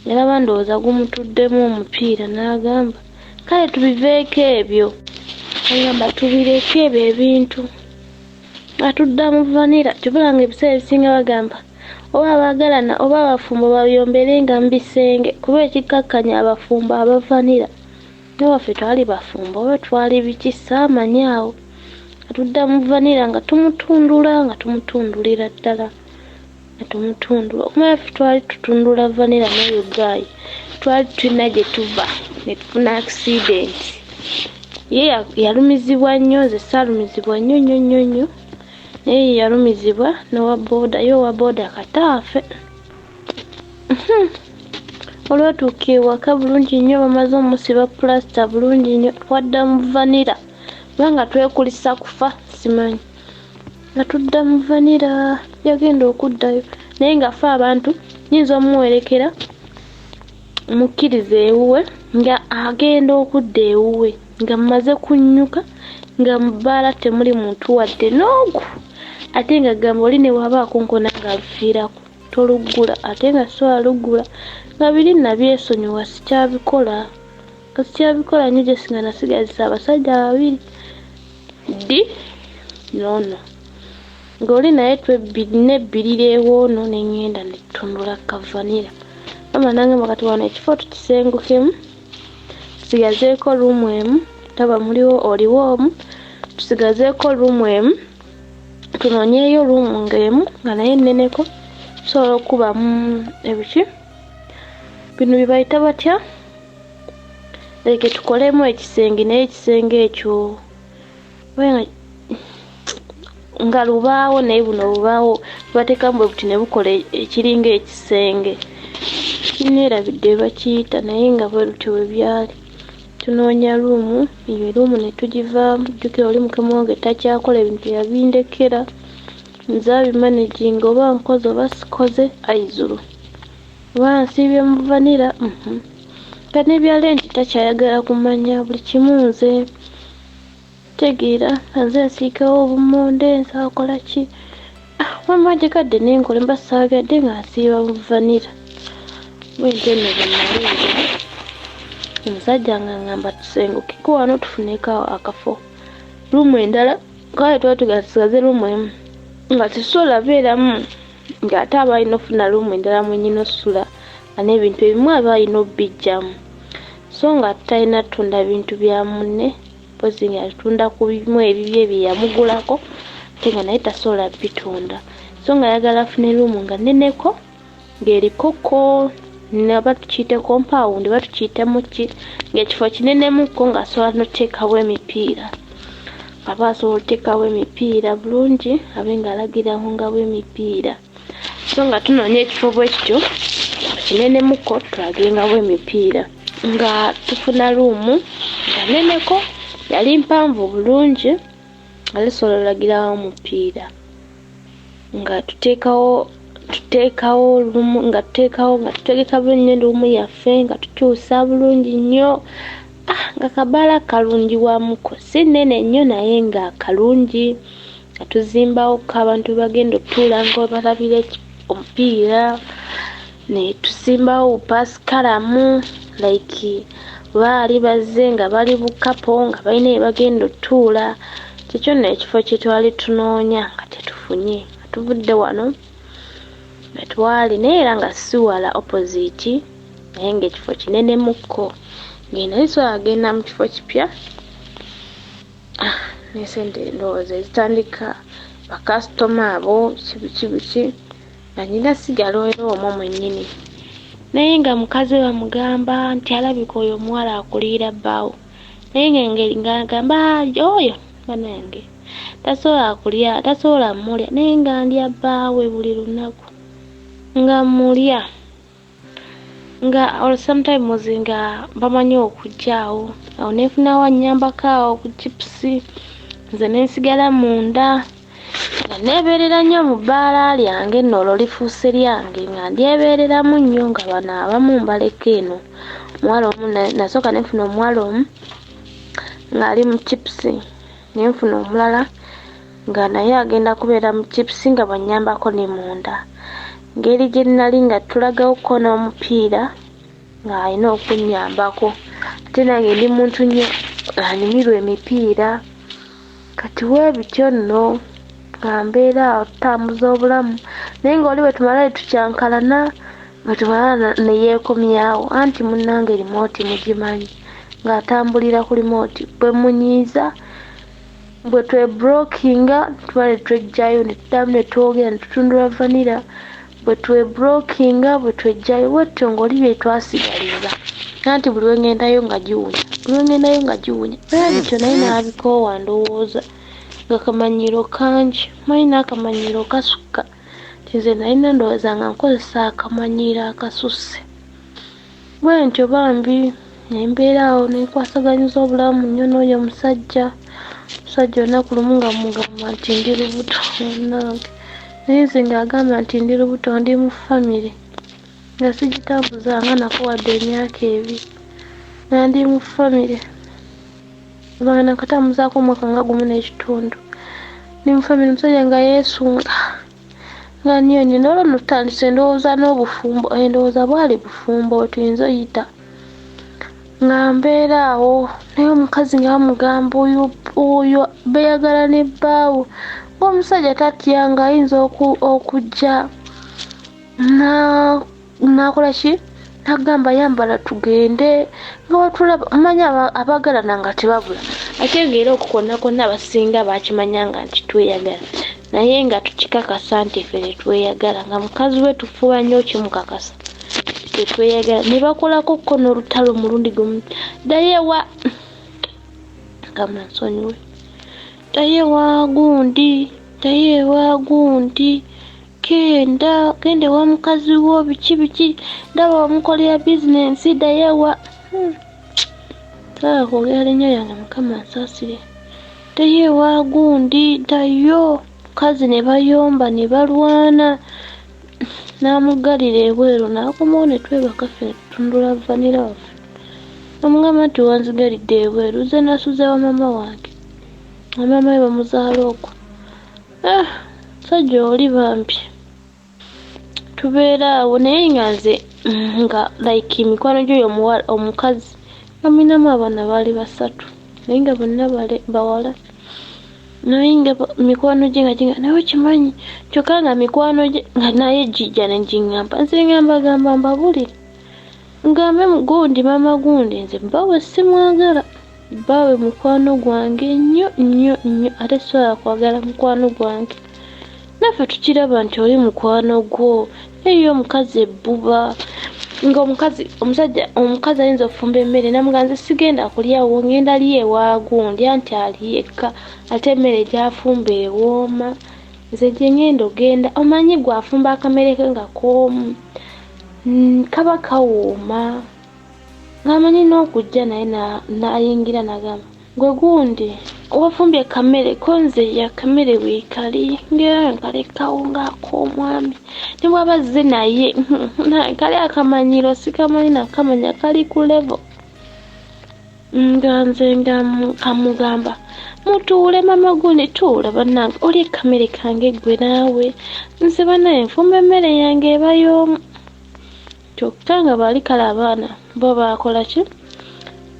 yalaba ndowooza gumutuddemu omupiira n'agamba kale tubiveeko ebyo, agamba tubireke ebyo ebintu. Atudda mu vanilla kyova nga ebiseera ebisinga bagamba oba abaagalana oba abafumbo bayomberenga mu bisenge kuba ekikkakkanya abafumbo aba vanilla newaffe twali bafumbo oba twali biki saamanya awo atudda mu vanilla nga tumutundula nga tumutundulira ddala nga tumutundula okumanya ffe twali tutundula vanilla n'oyo gaayi twali tulina gye tuva ne tufuna accident ye yalumizibwa nnyo nze saalumizibwa nnyo nnyo nnyo nnyo naye ye yalumizibwa n'owa booda ye owa booda kataafe olwatuuka ewaka bulungi nnyo bamaze omusiba pulasita bulungi nnyo twadda mu vanira kubanga twekulisa kufa simanyi nga tudda mu vanira yagenda okuddayo naye nga fe abantu nyinza omuwerekera. Mukkiriza ewuwe nga agenda okudda ewuwe nga mmaze kunnyuka nga mu bbaala temuli muntu wadde n'ogu ate nga gamba oli ne bw'aba akonkona ng'alufiirako toluggula ate nga sisobola luggula nga biri nabyesonyiwa sikyabikola nga sikyabikola nnyo gye singa nasigazisa abasajja babiri ddi noono ng'oli naye nebbirira ewoono ne ŋŋenda ne ttundula kavanira mama nangamba kati wano ekifo tukisengukemu tusigazeeko ruumu emu taba muliwo oliwo omu tusigazeeko ruumu emu tunoonyeeyo ruumu ng'emu nga naye nneneko tusobola okukubamu ebiki bino bye bayita batya leke tukolemu ekisenge naye ekisenge ekyo nga lubaawo naye buno obubaawo bateekamu bwe buti ne bukola ekiringa ekisenge kineerabidde bakiyita naye nga bwe lutyo bwe byali tunoonya ruumu eyo ruumu ne tugivaamu jjukira oli mukama wange takyakola ebintu yabindekera nze abimanaginga oba nkoze oba sikoze aizulu oba nsiibye mu vanira mhm. Nga n'ebya lenti takyayagala kumanya buli kimu nze tegeera nga nze nsiikawo obummonde nze akola ki ah, wamma njagadde nenkola mba saagadde nga nsiiba mu vanira bwentyo nno bwe nali omusajja nga ngamba tusengukeko wano tufuneko akafo ruumu endala kale twali tugenda tusigaze ruumu emu nga tetusobola beeramu ng'ate aba alina okufuna ruumu endala mwenyina osula nga n'ebintu ebimu aba alina obbijjamu so nga talina tunda bintu bya munne mpozi nga atunda ku bimu ebibye bye yamugulako ate nga naye tasobola bitunda so nga ayagala afune ruumu nga nneneko ng'eriko ko naba tukiyite kompawundi oba tukiyite muki ng'ekifo kinenemukko ng'asobola n'okuteekawo emipiira aba asobola oteekawo emipiira bulungi abe ng'alagirawo nga bw'emipiira so nga tunoonya ekifo bwe kityo kinenemukko tulagengawo emipiira nga tufuna ruumu nga nneneko yali mpanvu bulungi nga lisobola olagirawo omupiira nga tuteekawo tuteekawo lumu nga tuteekawo nga tutegeka bulungi nnyo lumu yaffe nga tukyusa bulungi nnyo ah nga kabaala kalungi wamuko si nnene nnyo naye nga kalungi nga tuzimbawo ko abantu bagenda otuula nga balabira omupiira ne tusimbawo bupaasikalamu like baali bazze nga bali bukapo nga balina bye bagenda otuula kyekyo nno ekifo kye twali tunoonya nga tetufunye nga tuvudde wano nga twali naye era nga si wala opposite naye ng'ekifo kinenemukko ngenda naye agenda mu kifo kipya ah, nesente ndowooza ezitandika bakasitoma abo biki biki biki nga nyina sigala era omwo mwennyini naye nga mukazi we bamugamba nti alabika oyo omuwala akuliira bbaawo naye ng'engeri ng'agamba oyo banange tasobola kulya tasobola mulya naye nga ndya bbaawe buli lunaku nga mulya nga or sometimes nga bamanyi okujja awo awo nenfunawo annyambako awo ku chipusi nze nensigala munda nga neebeerera nnyo mu bbaala lyange nno olwo lifuuse lyange nga ndyebeereramu nnyo nga bano abamu mbaleka eno omuwala omu nasooka nenfuna omuwala omu ng'ali mu chipusi nenfuna omulala nga naye agenda kubeera mu chipusi nga bw'annyambako ne munda ngeri gye nnali nga tulagawoko n'omupiira ng'alina okunnyambako ate nange ndi muntu nnyo anyumirwa emipiira kati weebityo nno nga mbeera awo tutambuza obulamu naye ng'oli bwe tumala ne tukyankalana bwe tumala ne yeekomyawo anti munnange limooti mugimanyi ng'atambulira ku limooti bwe mmunyiiza bwe twebrokinga tuba ne tweggyayo ne tuddamu ne twogera ne tutundula vanira bwe twebrokinga bwe tweggyayo bwetutyo ng'oli bye twasigaliza anti buli lwe ŋŋendayo nga giwunya buli lwe ŋŋendayo nga giwunya bwe bityo naye n'abikoowa ndowooza nga kamanyiiro kangi manyi n'akamanyiiro kasukka nti nze nalina ndowooza nga nkozesa akamanyiiro akasusse bwentyo bambi ne mbeera awo ne nkwasaganyiza obulamu nnyo n'oyo omusajja omusajja olunaku lumu nga mugamba nti ndi lubuto munnange naye nze ng'agamba nti ndi lubuto ndi mu famire Nga sigitambuzanga nako wadde emyaka ebiri nga ndi mu famire nga nakatambuzaako omwaka nga gumu n'ekitundu ndi mu famire omusajja nga yeesunga nga nnyonyi n'olwo nno tutandise ndowooza n'obufumbo endowooza bwali bufumbo bwe tuyinza oyita nga mbeera awo naye omukazi nga bamugamba oyo oyo beeyagala ne bbaawe ng'omusajja tatya ng'ayinza okujja nakola ki nagamba yambala tugende nga watulaba omanyi abagalana nga tebabula ate nga era okwo kwonna kwonna abasinga bakimanyanga nti tweyagala naye nga tukikakasa nti ffe tetweyagala nga mukazi we tufuba nnyo okimukakasa tetweyagala ne bakolako ko n'olutalo omulundi gumu ddayo ewa nga nsonyiwe ddayo ewa gundi ddayo ewa gundi Genda genda ewa mukazi wo biki biki ndaba omukolera bizinensi ddayo ewa hmm. Saagala kwogera linnya lyange mukama ansaasire ddayo ewa gundi ddayo mukazi ne bayomba ne balwana n'amuggalira ebweru n'akomawo ne twebaka ffe ne tutundula vanira waffe namugamba nti wanzigalidde ebweru nze nasuze wa maama wange nga maama we bamuzaala okwo Ah, musajja oli bambi tubeera awo naye nga nze nga like mikwano gyoyo omuwala omukazi nga mulinamu abaana baali basatu naye nga bonna bawala naye nga mikwano gye nga ginga naye okimanyi kyokka nga mikwano gye nga naye gijja ne giŋŋamba nze nga mbagamba mbabulire ngambe gundi maama gundi nze bbawe simwagala Bbaawe mukwano gwange nnyo nnyo nnyo ate sisobola kwagala mukwano gwange. Naffe tukiraba nti oli mukwano gwo naye ye omukazi ebbuba nga omukazi omusajja omukazi ayinza okufumba emmere namugamba nze sigenda kulyawo ngenda lya ewa gundi anti ali yekka ate emmere gy'afumba ewooma nze gye ngenda ogenda omanyi gwe afumba akamere ke nga koomu kaba kawooma. Ng'amanyi n'okujja naye n'ayingira n'agamba gwe gundi wafumbye kamere ko nze ya kamere weekali ngera nkalekawo ng'ak'omwami ne bw'aba azze naye kali akamanyiro sikamanyi nakamanya kali ku levo nga nze nga kamugamba mutuule mama gundi tuula bannange olye kamere kange gwe naawe nze bannaye nfumba emmere yange eba y'omu Kyokka nga bali kale abaana bo baakola ki?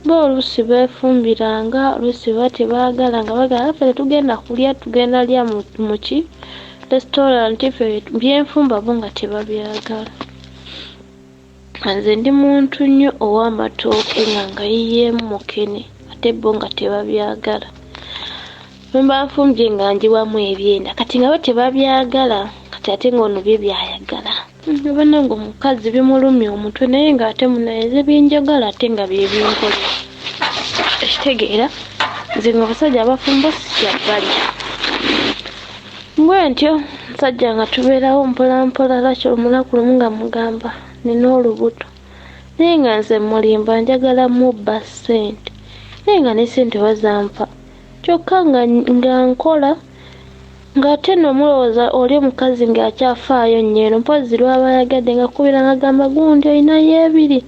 Bo oluusi beefumbiranga, oluusi baba tebaagala nga bagamba ffe tetugenda kulya tugenda lya mu ki restaurant ffe bye nfumba bo nga tebabyagala. Nze ndi muntu nnyo ow'amatooke nga ngayiyeemu mukene ate bo nga tebabyagala. Bwe mba nfumbye nga njiwamu ebyenda kati nga bo tebabyagala kati ate ng'ono bye by'ayagala. Banange omukazi bimulumya omutwe naye nga ate munaye nze byenjagala ate nga byebinkolera ekitegeera nze nga abasajja abafumbo sikyabalya bwentyo musajja nga tubeerawo mpolampola lwaki olunaku lumu nga mugamba nina olubuto naye nga nze mulimba njagala mubba ssente naye nga ne ssente bazampa kyokka nga nkola Ng'ate nno mulowooza oli omukazi ng'akyafaayo nnyo eno mpozzi lw'aba ayagadde ng'akukubira ng'agamba gundi olinayo ebiri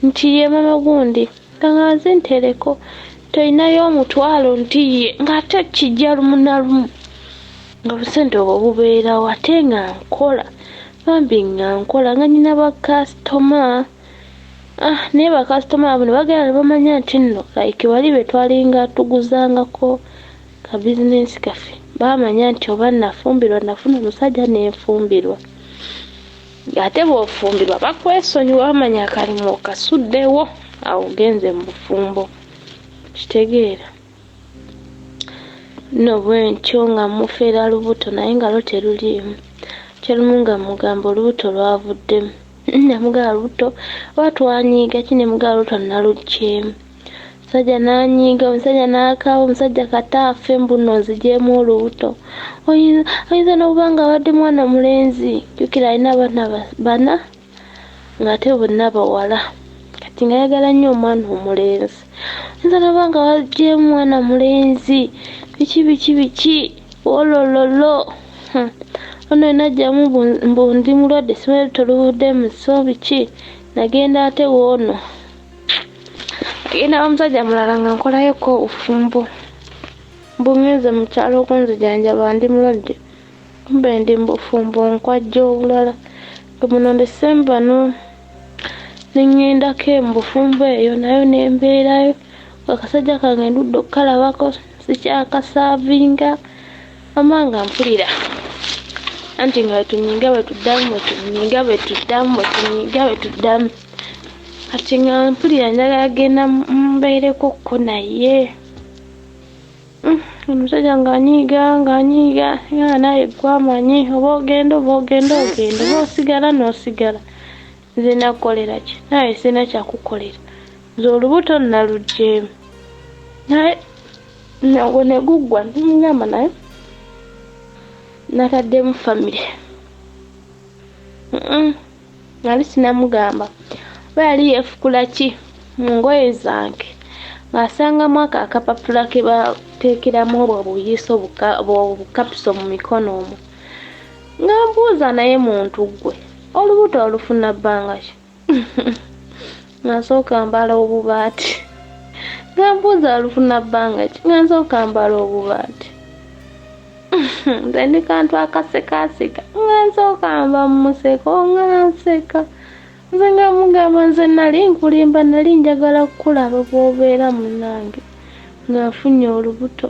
nti ye maama gundi nga nga zintereko nti olinayo omutwalo nti ye ng'ate kijja lumu na lumu nga busente obwo bubeerawo ate nga nkola bambi nga nkola nga nina bakasitoma ah naye bakasitoma abo ne bagenda ne bamanya nti nno like bali be twalinga tuguzangako ka bizinensi kaffe baamanya nti oba nafumbirwa nafuna omusajja nenfumbirwa ate bw'ofumbirwa bakwesonyiwa bamanya akalimu okasuddewo awo ogenze mu bufumbo kitegeera no bwentyo nga mufera lubuto naye nga lwo teruliimu kyelumu nga mugamba olubuto lwavuddemu namugamba lubuto oba twanyiiga ki nemugamba lubuto naluggyeemu Omusajja n'anyiiga, omusajja n'akaaba, omusajja kata afe mbu nno nzigyemu olubuto. Oyinza n'okuba nga abadde mwana mulenzi, jjukira alina abaana bana ng'ate bonna bawala. Kati ng'ayagala nnyo omwana omulenzi. Oyinza n'okuba nga waggyeemu mwana mulenzi, biki biki biki, wolololo. Ono najjamu mbu ndi mulwadde, simanyi olubuto luvuddemu, so biki. Nagenda ate woono, nagenda wa musajja mulala nga nkolayoko obufumbo, mbu ngenze mu kyalo okunzijanjaba, ndi mulwadde, kumbe ndi mu bufumbo nkwajja obulala. Nga muno December no neŋŋendako mu bufumbo eyo nayo nembeerayo. Akasajja kange ndudde okukalabako, sikyakasaavinga mama, nga mpulira anti nga bwetunyiga bwetuddamu, bwetunyiga bwetuddamu, bwetunyiga bwetuddamu. Kati nga mpulira njagala genda mbeereko ko naye. Omusajja ng'anyiiga, ng'anyiiga nga naye gwamanyi, oba ogenda, oba ogenda ogenda, oba osigala n'osigala. Nze nakukolera ki? Naye sirina kyakukolera. Nze olubuto naluggyeemu naye nagwo ne guggwa. Nemugamba naye nataddemu famire. Nali sinamugamba oba yali yeefukula ki mu ngoye zange, ng'asangamu ako akapapula ke bateekeramu obwo obuyiso obukapiso mu mikono omwo. Nga mbuuza, naye muntu ggwe, olubuto olufuna bbanga ki? Nga nsooka mbala obubaati. Nga mbuuza olufuna bbanga ki, nga nsooka mbala obubaati. Nze ndi kantu akasekaseka, nga nsooka nva mu museko, nga nseka. Nze nga mugamba, nze nali nkulimba, nali njagala kukulaba bw'obeera munnange nga nfunye olubuto,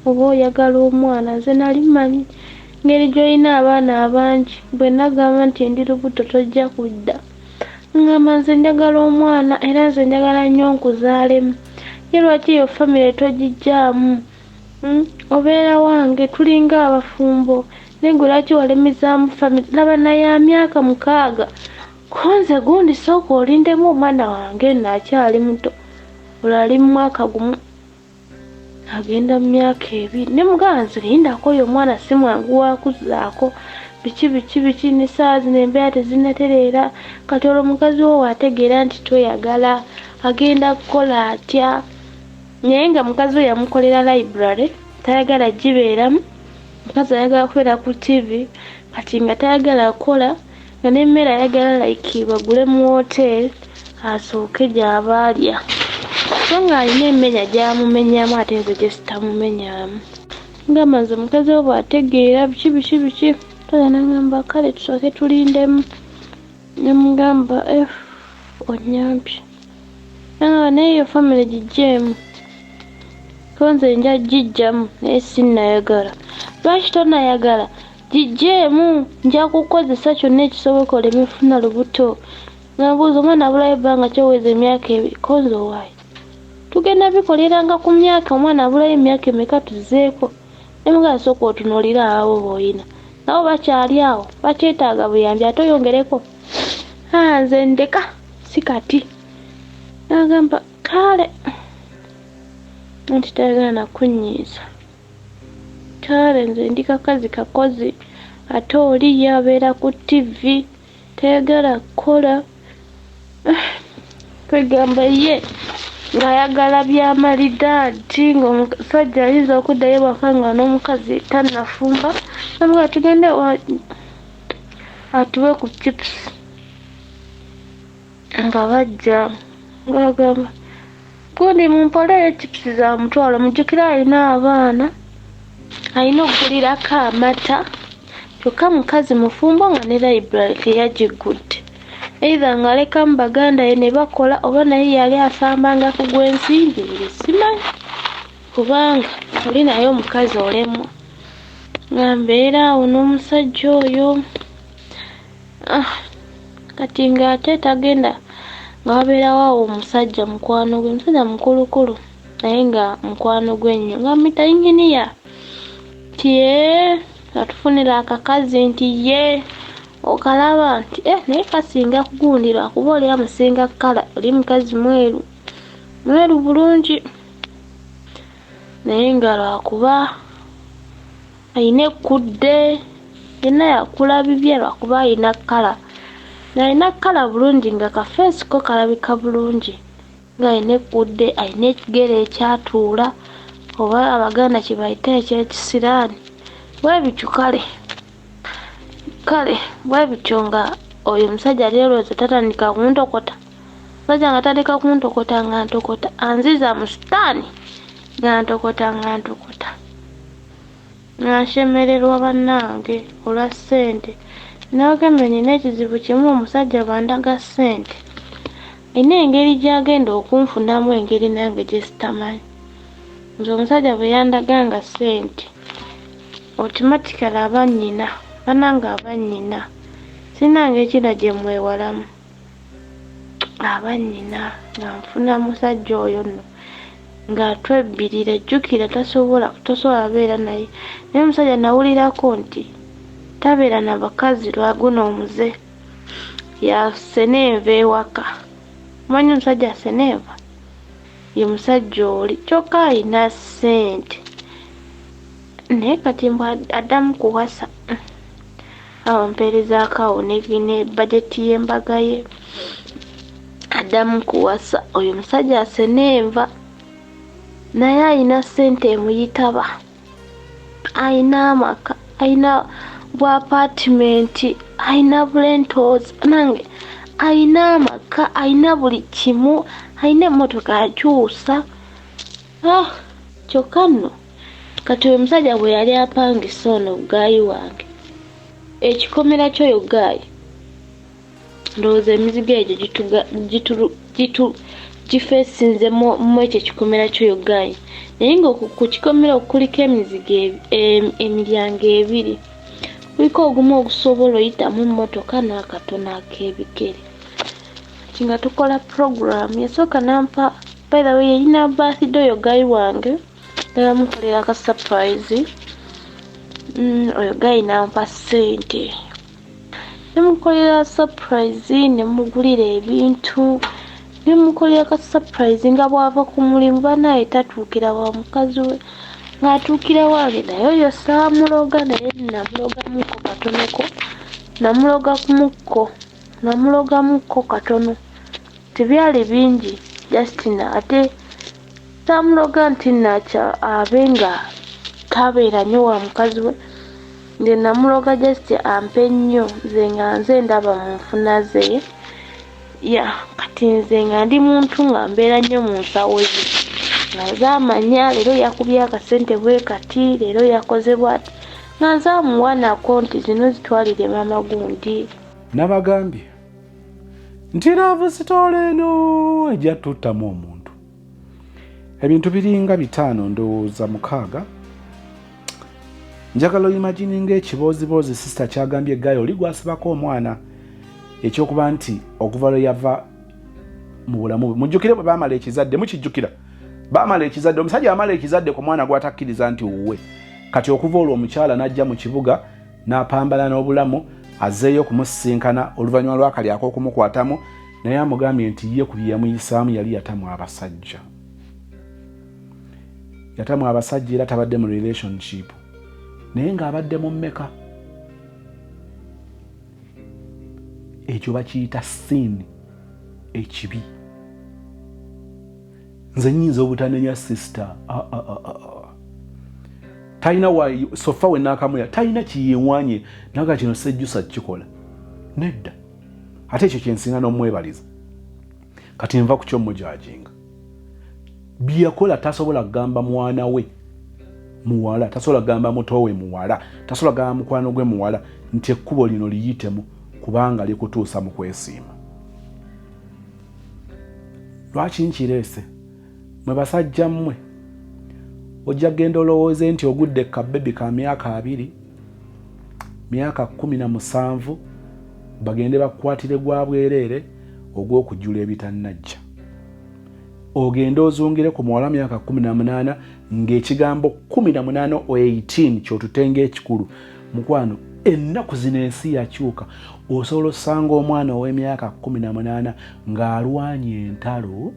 oba oyagala omwana. Nze nali mmanyi ngeri gy'olina abaana abangi, bwe nagamba nti ndi lubuto tojja kudda. Ngamba nze njagala omwana, era nze njagala nnyo nkuzaalemu. Ye lwaki eyo famire togiggyaamu? Obeera wange, tulinga abafumbo, naye gwe lwaki walemezaamu famire? Laba naye myaka 6 ko nze gundi, sooka olindemu omwana wange nno akyali muto, olwo ali mu mwaka 1 agenda mu myaka 2. Ne mugamba nze lindako, oyo omwana si mwangu wakuzzaako, biki biki biki, n'essaawa zino embeera tezinnatereera. Kati olwo mukazi wo waategeera nti tweyagala, agenda kukola atya? Naye nga mukazi we yamukolera library, tayagala gibeeramu. Mukazi ayagala kubeera ku TV, kati nga tayagala kukola, nga n'emmere ayagala like bagule mu hotel asooke gy'aba alya, so ng'alina emmenya gy'amumenyamu, ate nze gye sitamumenyaamu. Ngamba nze mukazi we bw'ategeera biki biki biki. Kale nagamba kale tusooke tulindemu. Ne mugamba onyambye. Nagamba naye eyo famire giggyeemu, ko nze nja giggyamu, naye sinnayagala. Lwaki tonayagala? Giggyeemu, nja kukozesa kyonna ekisoboka oleme funa lubuto. Nga mbuuza omwana abulayo ebbanga kyoweza emyaka 2, ko nze owaaye tugenda bikoleranga ku myaka, omwana abulayo emyaka emeka tuzzeeko. Ne mugamba sooka otunuulire abo b'oyina, nabo bakyali awo bakyetaaga buyambi, ate oyongereko. Nze ndeka si kati. Nagamba kale, anti tayagala nakunyiiza. Kale nze ndi kakazi kakozi, ate oli ye abeera ku TV, tayagala kukola. Kwegamba ye ng'ayagala byamalidaadi, ng'omusajja ayinza okuddayo ewaka nga n'omukazi tannafumba. Namugamba tugende atuwe ku chips, nga bajja ng'agamba gundi mumpoleyo chips za 500. Mujjukire alina abaana, alina okugulirako amata, kyokka mukazi mufumbo nga ne library teyagiggudde, either ng'alekamu baganda ye ne bakola, oba naye yali asambanga ku gw'ensimbi, nze simanyi, kubanga oli naye omukazi olemwa. Nga mbeera awo n'omusajja oyo. Kati ng'ate tagenda, nga wabeerawo awo omusajja mukwano gwe, musajja mukulukulu naye nga mukwano gwe nnyo, nga muyita inginiya, nti ee atufunira akakazi, nti ye okalaba nti naye kasinga kugundi lwakuba oli amusinga kkala, oli mukazi mweru mweru bulungi, naye nga lwakuba alina ekkudde, yenna yakula bibye, lwakuba alina kkala, alina kkala bulungi, nga kafeesi ko kalabika bulungi, ng'alina ekkudde, alina ekigere ekyatuula, oba Abaganda kye bayita ekyekisiraani, bwe bityo. Kale. Kale bwe bityo nga oyo omusajja lyerowooza tatandika kuntokota. Omusajja nga atandika kuntokota nga ntokota anziza mu sitaani nga ntokota nga ntokota. Nga nshemererwa bannange olwa ssente. Nabagambye nina ekizibu kimu omusajja bw'andaga ssente alina engeri gy'agenda okunfunamu engeri nange gye sitamanyi. Nze omusajja bwe yandaganga ssente automatically aba nnyina banange aba nnyina sirina ngeri ki na gye mwewalamu aba nnyina nga nfuna musajja oyo nno ng'atwebbirira jjukira tasobola tosobola beera naye naye omusajja nawulirako nti tabeera na bakazi lwa guno omuze yasena enva ewaka omanyi omusajja asena enva ye musajja oli kyokka alina ssente naye kati mbu addamu kuwasa awo mpeerezaako awo ne bajeti y'embaga ye addamu kuwasa oyo musajja asena enva naye alina ssente emuyitaba alina amaka alina bwa apaatimenti alina bulentozi nange alina amaka alina buli kimu alina emmotoka akyusa ah kyokka nno kati oyo omusajja bwe yali apangisa ono gaayi wange ekikomera ky'oyo gaayi ndowooza emizigo egyo gifeesinze mu ekyo ekikomera ky'oyo gaayi naye nga ku kikomera okuliko emizigo emiryango ebiri kuliko ogumu ogusobola oyitamu emmotoka n'akatono ak'ebigere kati nga tukola puroguramu yasooka nampa by the way yalina birthday oyo gaayi wange namukolera ka surprise oyo gaayi nampa ssente nemukolera surprise nemugulira ebintu nemukolera ka surprise nga bwava ku mulimu banaye tatuukira wa mukazi we ng'atuukira wange naye oyo saamuloga naye namulogamuko katonoko namulogamuko namulogamuko katono tebyali bingi Justina ate saamuloga nti nakya abe nga tabeera nnyo wa mukazi we nze namuloga just ampe nnyo nze nga nze ndaba mu nfuna ze ya kati nze nga ndi muntu nga mbeera nnyo mu nsawo ye nga nze amanya leero yakubye akasente bwe kati leero yakoze bwati nga nze amuwa nako nti zino zitwalire maama gundi. Nabagambye nti love story eno ejja tuttamu omuntu. Ebintu biringa bitaano ndowooza mukaaga. Njagala oyimagininga ekibooziboozi sisita kyagambye gayo oli gwasibako omwana ekyokuba nti okuva lwe yava mu bulamu bwe mujjukire bwe baamala ekizadde mukijjukira baamala ekizadde omusajja amala ekizadde ku mwana gw'atakkiriza nti wuwe kati okuva olwo omukyala n'ajja mu kibuga n'apambana n'obulamu azzeeyo okumusisinkana oluvannyuma lw'akali ak'okumukwatamu naye amugambye nti ye ku bye yamuyisaamu yali yatamwa abasajja yatamwa abasajja era tabadde mu relationship naye ng'abadde mu mmeka ekyo bakiyita sin ekibi nze nyinza obutanenya sister ah, ah, ah, talina sofa wenakamuya talina kiyewanye naga kino sejjusa kikola nedda ate ekyo kyensinga n'omwebaliza kati nva ku kyomujajinga byeyakola tasobola kugamba mwana we muwala tasobola kugamba muto we muwala tasobola kugamba mukwano gwe muwala nti ekkubo lino liyitemu kubanga likutuusa mu kwesiima lwaki nkireese mwe basajja mmwe ojja kugenda olowooze nti ogudde kabebi ka myaka abiri myaka 17 bagende bakukwatire gwa bwereere ogw'okujjula ebitannajja ogende ozungire ku muwala myaka 18 ng'ekigambo 18 o 18 kyotutenga ekikulu mukwano ennaku zino ensi yakyuka osobola osanga omwana ow'emyaka 18 ng'alwanye entalo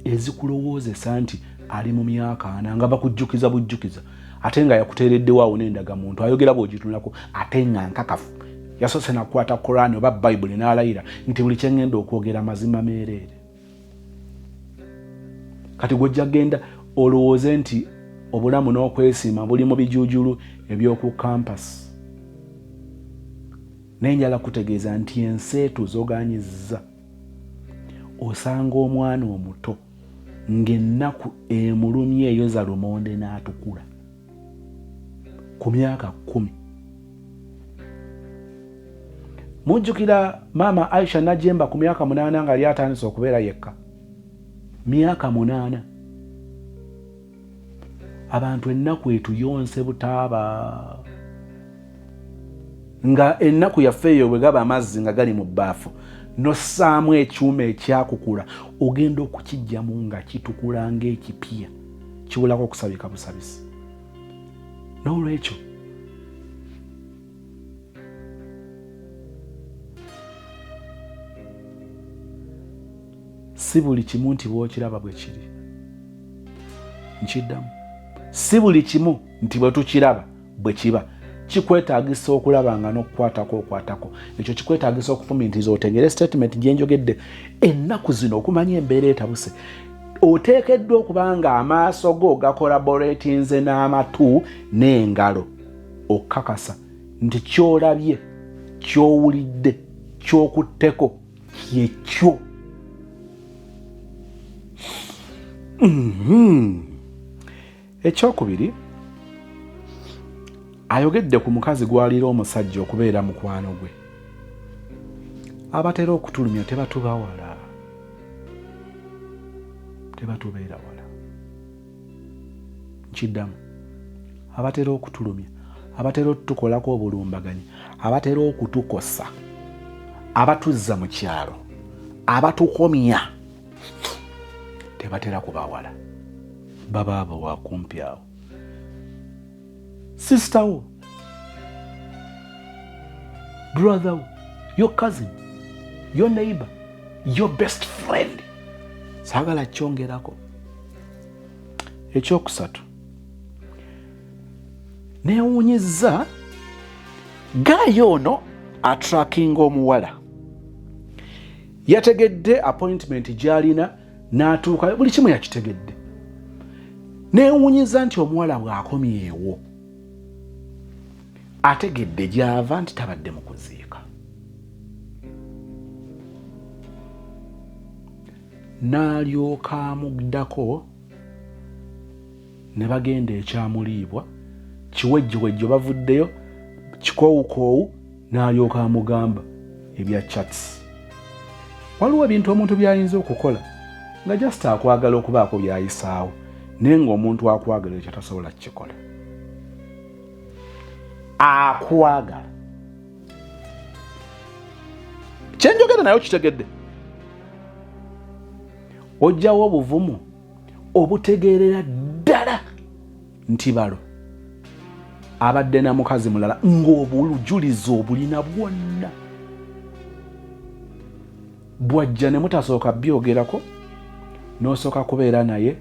ezikulowoozesa nti ali mu myaka ana nga bakujjukiza bujjukiza ate nga yakuteereddewo awo n'endagamuntu ayogera bw'ogitunulako ate nga nkakafu yasoose nakukwata Koraani oba Bayibuli n'alayira nti buli kye ŋŋenda okwogera mazima meereere kati gwojja genda olowooze nti obulamu n'okwesiima buli mu bijuujulu eby'oku kampasi. Naye njala kutegeeza nti ensi etuzoganyizza. Osanga omwana omuto ng'ennaku emulumye eyoza lumonde n'atukula ku myaka 10. Mujjukira maama Aisha Najemba ku myaka 8 nga yali atandise okubeera yekka. Myaka 8. Abantu ennaku etuyonse butaaba. Nga ennaku yaffe eyo bwe gaba amazzi nga gali mu bbaafu, n'ossaamu ekyuma ekyakukula, ogenda okukiggyamu nga kitukula ng'ekipya, kiwulako okusabika busabisi. N'olwekyo si buli kimu nti bw'okiraba bwe kiri. Nkiddamu, si buli kimu nti bwe tukiraba bwe kiba. Kikwetaagisa okulaba nga n'okukwatako okwatako. Ekyo kikwetaagisa okufumiitiriza otegere statement gye njogedde. Ennaku zino okumanya embeera etabuse, oteekeddwa okuba nga amaaso go gakolaboratinze n'amatu n'engalo okukakasa nti ky'olabye, ky'owulidde, ky'okutteko kyekyo. Ekyokubiri, ayogedde ku mukazi gw'alira omusajja okubeera mukwano gwe. Abatera okutulumya tebatuba wala, tebatubeera wala. Nkiddamu, abatera okutulumya, abatera otutukolako obulumbaganyi, abatera okutukosa, abatuzza mu kyalo, abatukomya tebatera kubawala, baba abo wakumpi awo. Sister wo, brother wo, your cousin, your neighbor, your best friend. Saagala kyongerako. Ekyokusatu, neewuunyizza gaayi ono atrackinga omuwala. Yategedde appointment gy'alina n'atuuka, buli kimu yakitegedde. Neewuunyiza nti omuwala bw'akomyewo ategedde gy'ava nti tabadde mu kuziika. N'alyoka amuddako ne bagenda ekyamuliibwa kiwejjowejjo, bavuddeyo kikoowukoowu, n'alyoka amugamba ebya chats. Waliwo ebintu omuntu by'ayinza okukola nga just akwagala okubaako by'ayisaawo, naye ng'omuntu akwagala ekyo tasobola kukikola. Akwagala. Kye njogera naye okitegedde. Ojjawo obuvumu obutegeerera ddala nti balo abadde na mukazi mulala ng'obujulizi obulina bwonna bwajja ne mutasooka byogerako, n'osooka kubeera naye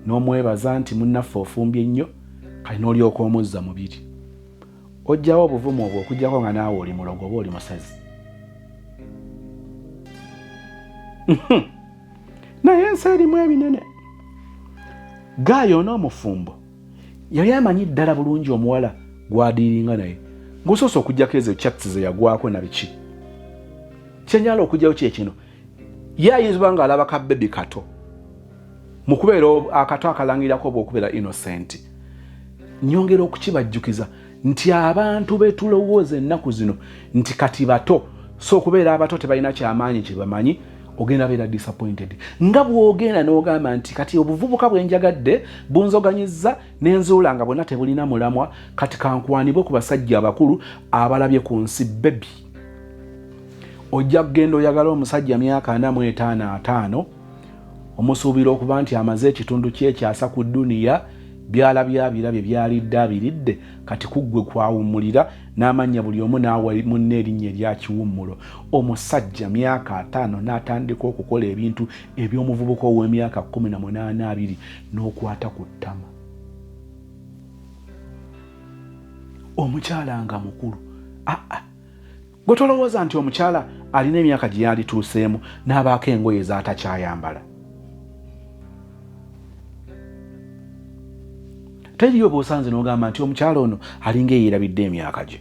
n'omwebaza nti munnaffe ofumbye nnyo, kati n'olyoka omuzza mubiri. Ojjawo obuvumu obwo okuggyako nga naawe oli mulogo oba oli musezi. Naye ensi erimu ebinene. Gaayo ono omufumbo yali amanyi ddala bulungi omuwala gw'adiiringa naye, ng'osoose okuggyako ezo chats ze yagwako na biki. Kyenjala okugyayo kye kino, ye ayinza oba ng'alaba ka bebi kato mu kubeera akato akalangirako oba okubeera innocent. Nyongera okukibajjukiza nti abantu be tulowooza ennaku zino nti kati bato, so okubeera abato tebalina kyamaanyi kye bamanyi, ogenda beera disappointed. Nga bw'ogenda n'ogamba nti kati obuvubuka bwe njagadde bunzoganyizza n'enzuula nga bwonna tebulina mulamwa, kati kankwanibwe ku basajja abakulu abalabye ku nsi. Bebi, ojja kugenda oyagala omusajja myaka 45 50, omusuubira okuba nti amaze ekitundu kyekyasa ku duniya, byalabye abirabye, byalidde abiridde, kati kuggwe kwawummulira n'amannya buli omu n'awa munne erinnya erya kiwummulo. Omusajja myaka 50 n'atandika okukola ebintu eby'omuvubuka ow'emyaka 18 20, n'okwata ku ttama. Omukyala nga mukulu. Aa, gwe tolowooza nti omukyala alina emyaka gye yandituuseemu n'abaako engoye z'atakyayambala? Teriyo bw'osanze n'ogamba nti omukyala ono alinga eyeerabidde emyaka gye.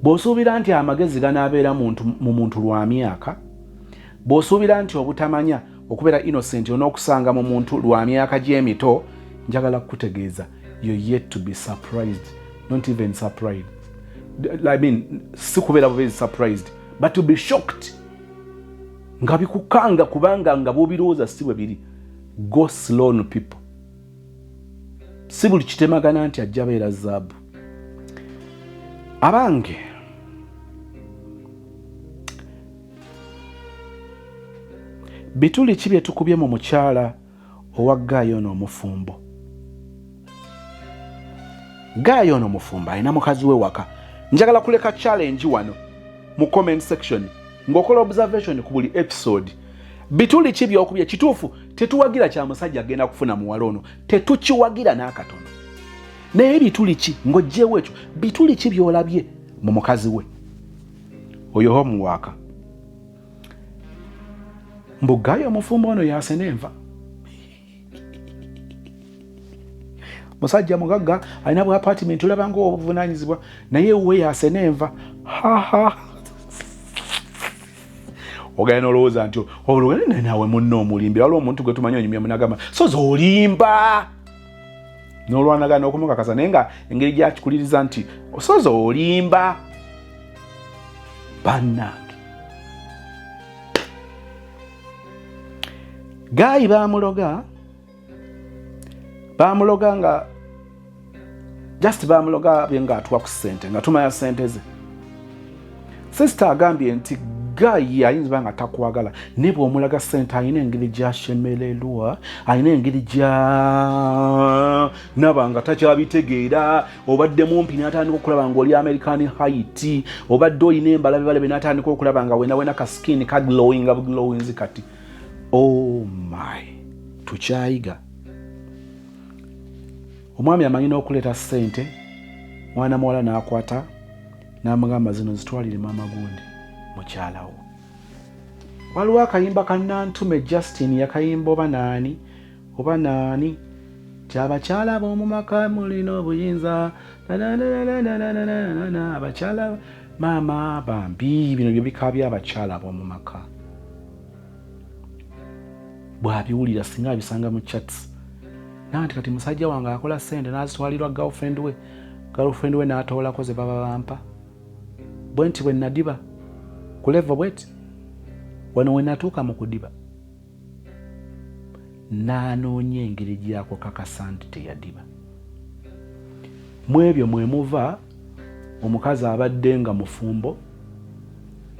Bw'osuubira nti amagezi ganaabeera mu muntu lwa myaka, bw'osuubira nti obutamanya okubeera innocent onookusanga mu muntu lwa myaka gy'emito, njagala kukutegeeza you're yet to be surprised, not even surprised. I mean, si kubeera bubeezi surprised, but to be shocked nga bikukanga kubanga nga bw'obirowooza si bwe biri. Go slow on people. Si buli kitemagana nti ajja beera zaabu. Abange, bituli ki bye tukubye mu mukyala owa guy ono omufumbo? Guy ono omufumbo alina mukazi we waka. Njagala kuleka challenge wano mu comment section ng'okola observation ku buli episode. Bituli ki byokubye? Kituufu tetuwagira kya musajja agenda kufuna muwala ono, tetukiwagira n'akatono, naye bituli ki ng'oggyewo ekyo, bituli ki by'olabye mu mukazi we oyo homework? Mbu guy omufumbo ono yasena enva, musajja mugagga, alina bwa apartment, olaba nga obuvunanyizibwa, naye we yasena enva. Haha, ogenda nolowooza nti olwo nawe munno omulimbi. Waliwo omuntu gwe tumanyi onyumya munagamba soza olimba, n'olwanagana okumukakasa, naye nga engeri gyakikuliriza nti soza olimba. Bannange, guy bamuloga, bamuloga nga just bamuloga bye nga atuwa ku ssente, nga tumanya ssente ze. Sister agambye nti guy ayinza ba nga takwagala, naye bw'omulaga ssente alina engeri gyashemererwa, alina engeri gya naba nga takyabitegeera. Obadde mumpi n'atandika okulaba nga oli American height, obadde olina embalabebalabe n'atandika okulaba nga wena wena ka skin ka glowinga glowings. Kati oh my, tukyayiga. Omwami amanyi n'okuleeta ssente, mwana muwala n'akwata n'amugamba, "Zino zitwalire maama gundi, mukyalawo." Waliwo akayimba ka Nantume Justin yakayimba, oba naani oba naani, ti abakyala b'omu maka mulina obuyinza, abakyala maama bambi. Bino bye bika by'abakyala b'omu maka. Bw'abiwulira singa abisanga mu chats nanti kati musajja wange akola sente n'azitwalirwa girlfriend we, girlfriend we n'atoolako ze baba bampa. Bwe nti bwe nadiba ku level bweti wano we natuuka mu kudiba, n'anoonya engeri gyakukakasa nti teyadiba. Mu ebyo mwe muva omukazi abadde nga mufumbo,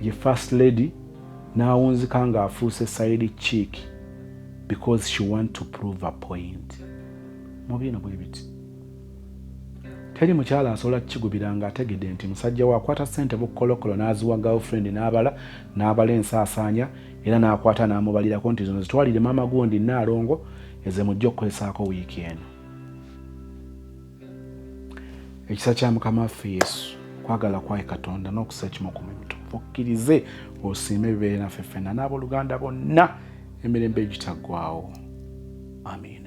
ye first lady, n'awunzika ng'afuuse side chick because she want to prove a point. Mu bino bwe biti, teri mukyala asobola kukigubira ng'ategedde nti musajja we akwata ssente bukolokolo n'aziwa girlfriend, n'abala n'abala ensaasaanya, era n'akwata n'amubalirako nti zino zitwalire maama gundi naalongo, eze mujja okukozesaako wiiki eno. Ekisa kya Mukama waffe Yesu, kwagala kwaye Katonda, n'okusa ekimu ku mituufu, okkirize osiime, bibeere naffe ffenna n'abooluganda bonna emirembe egitaggwawo. Amiina.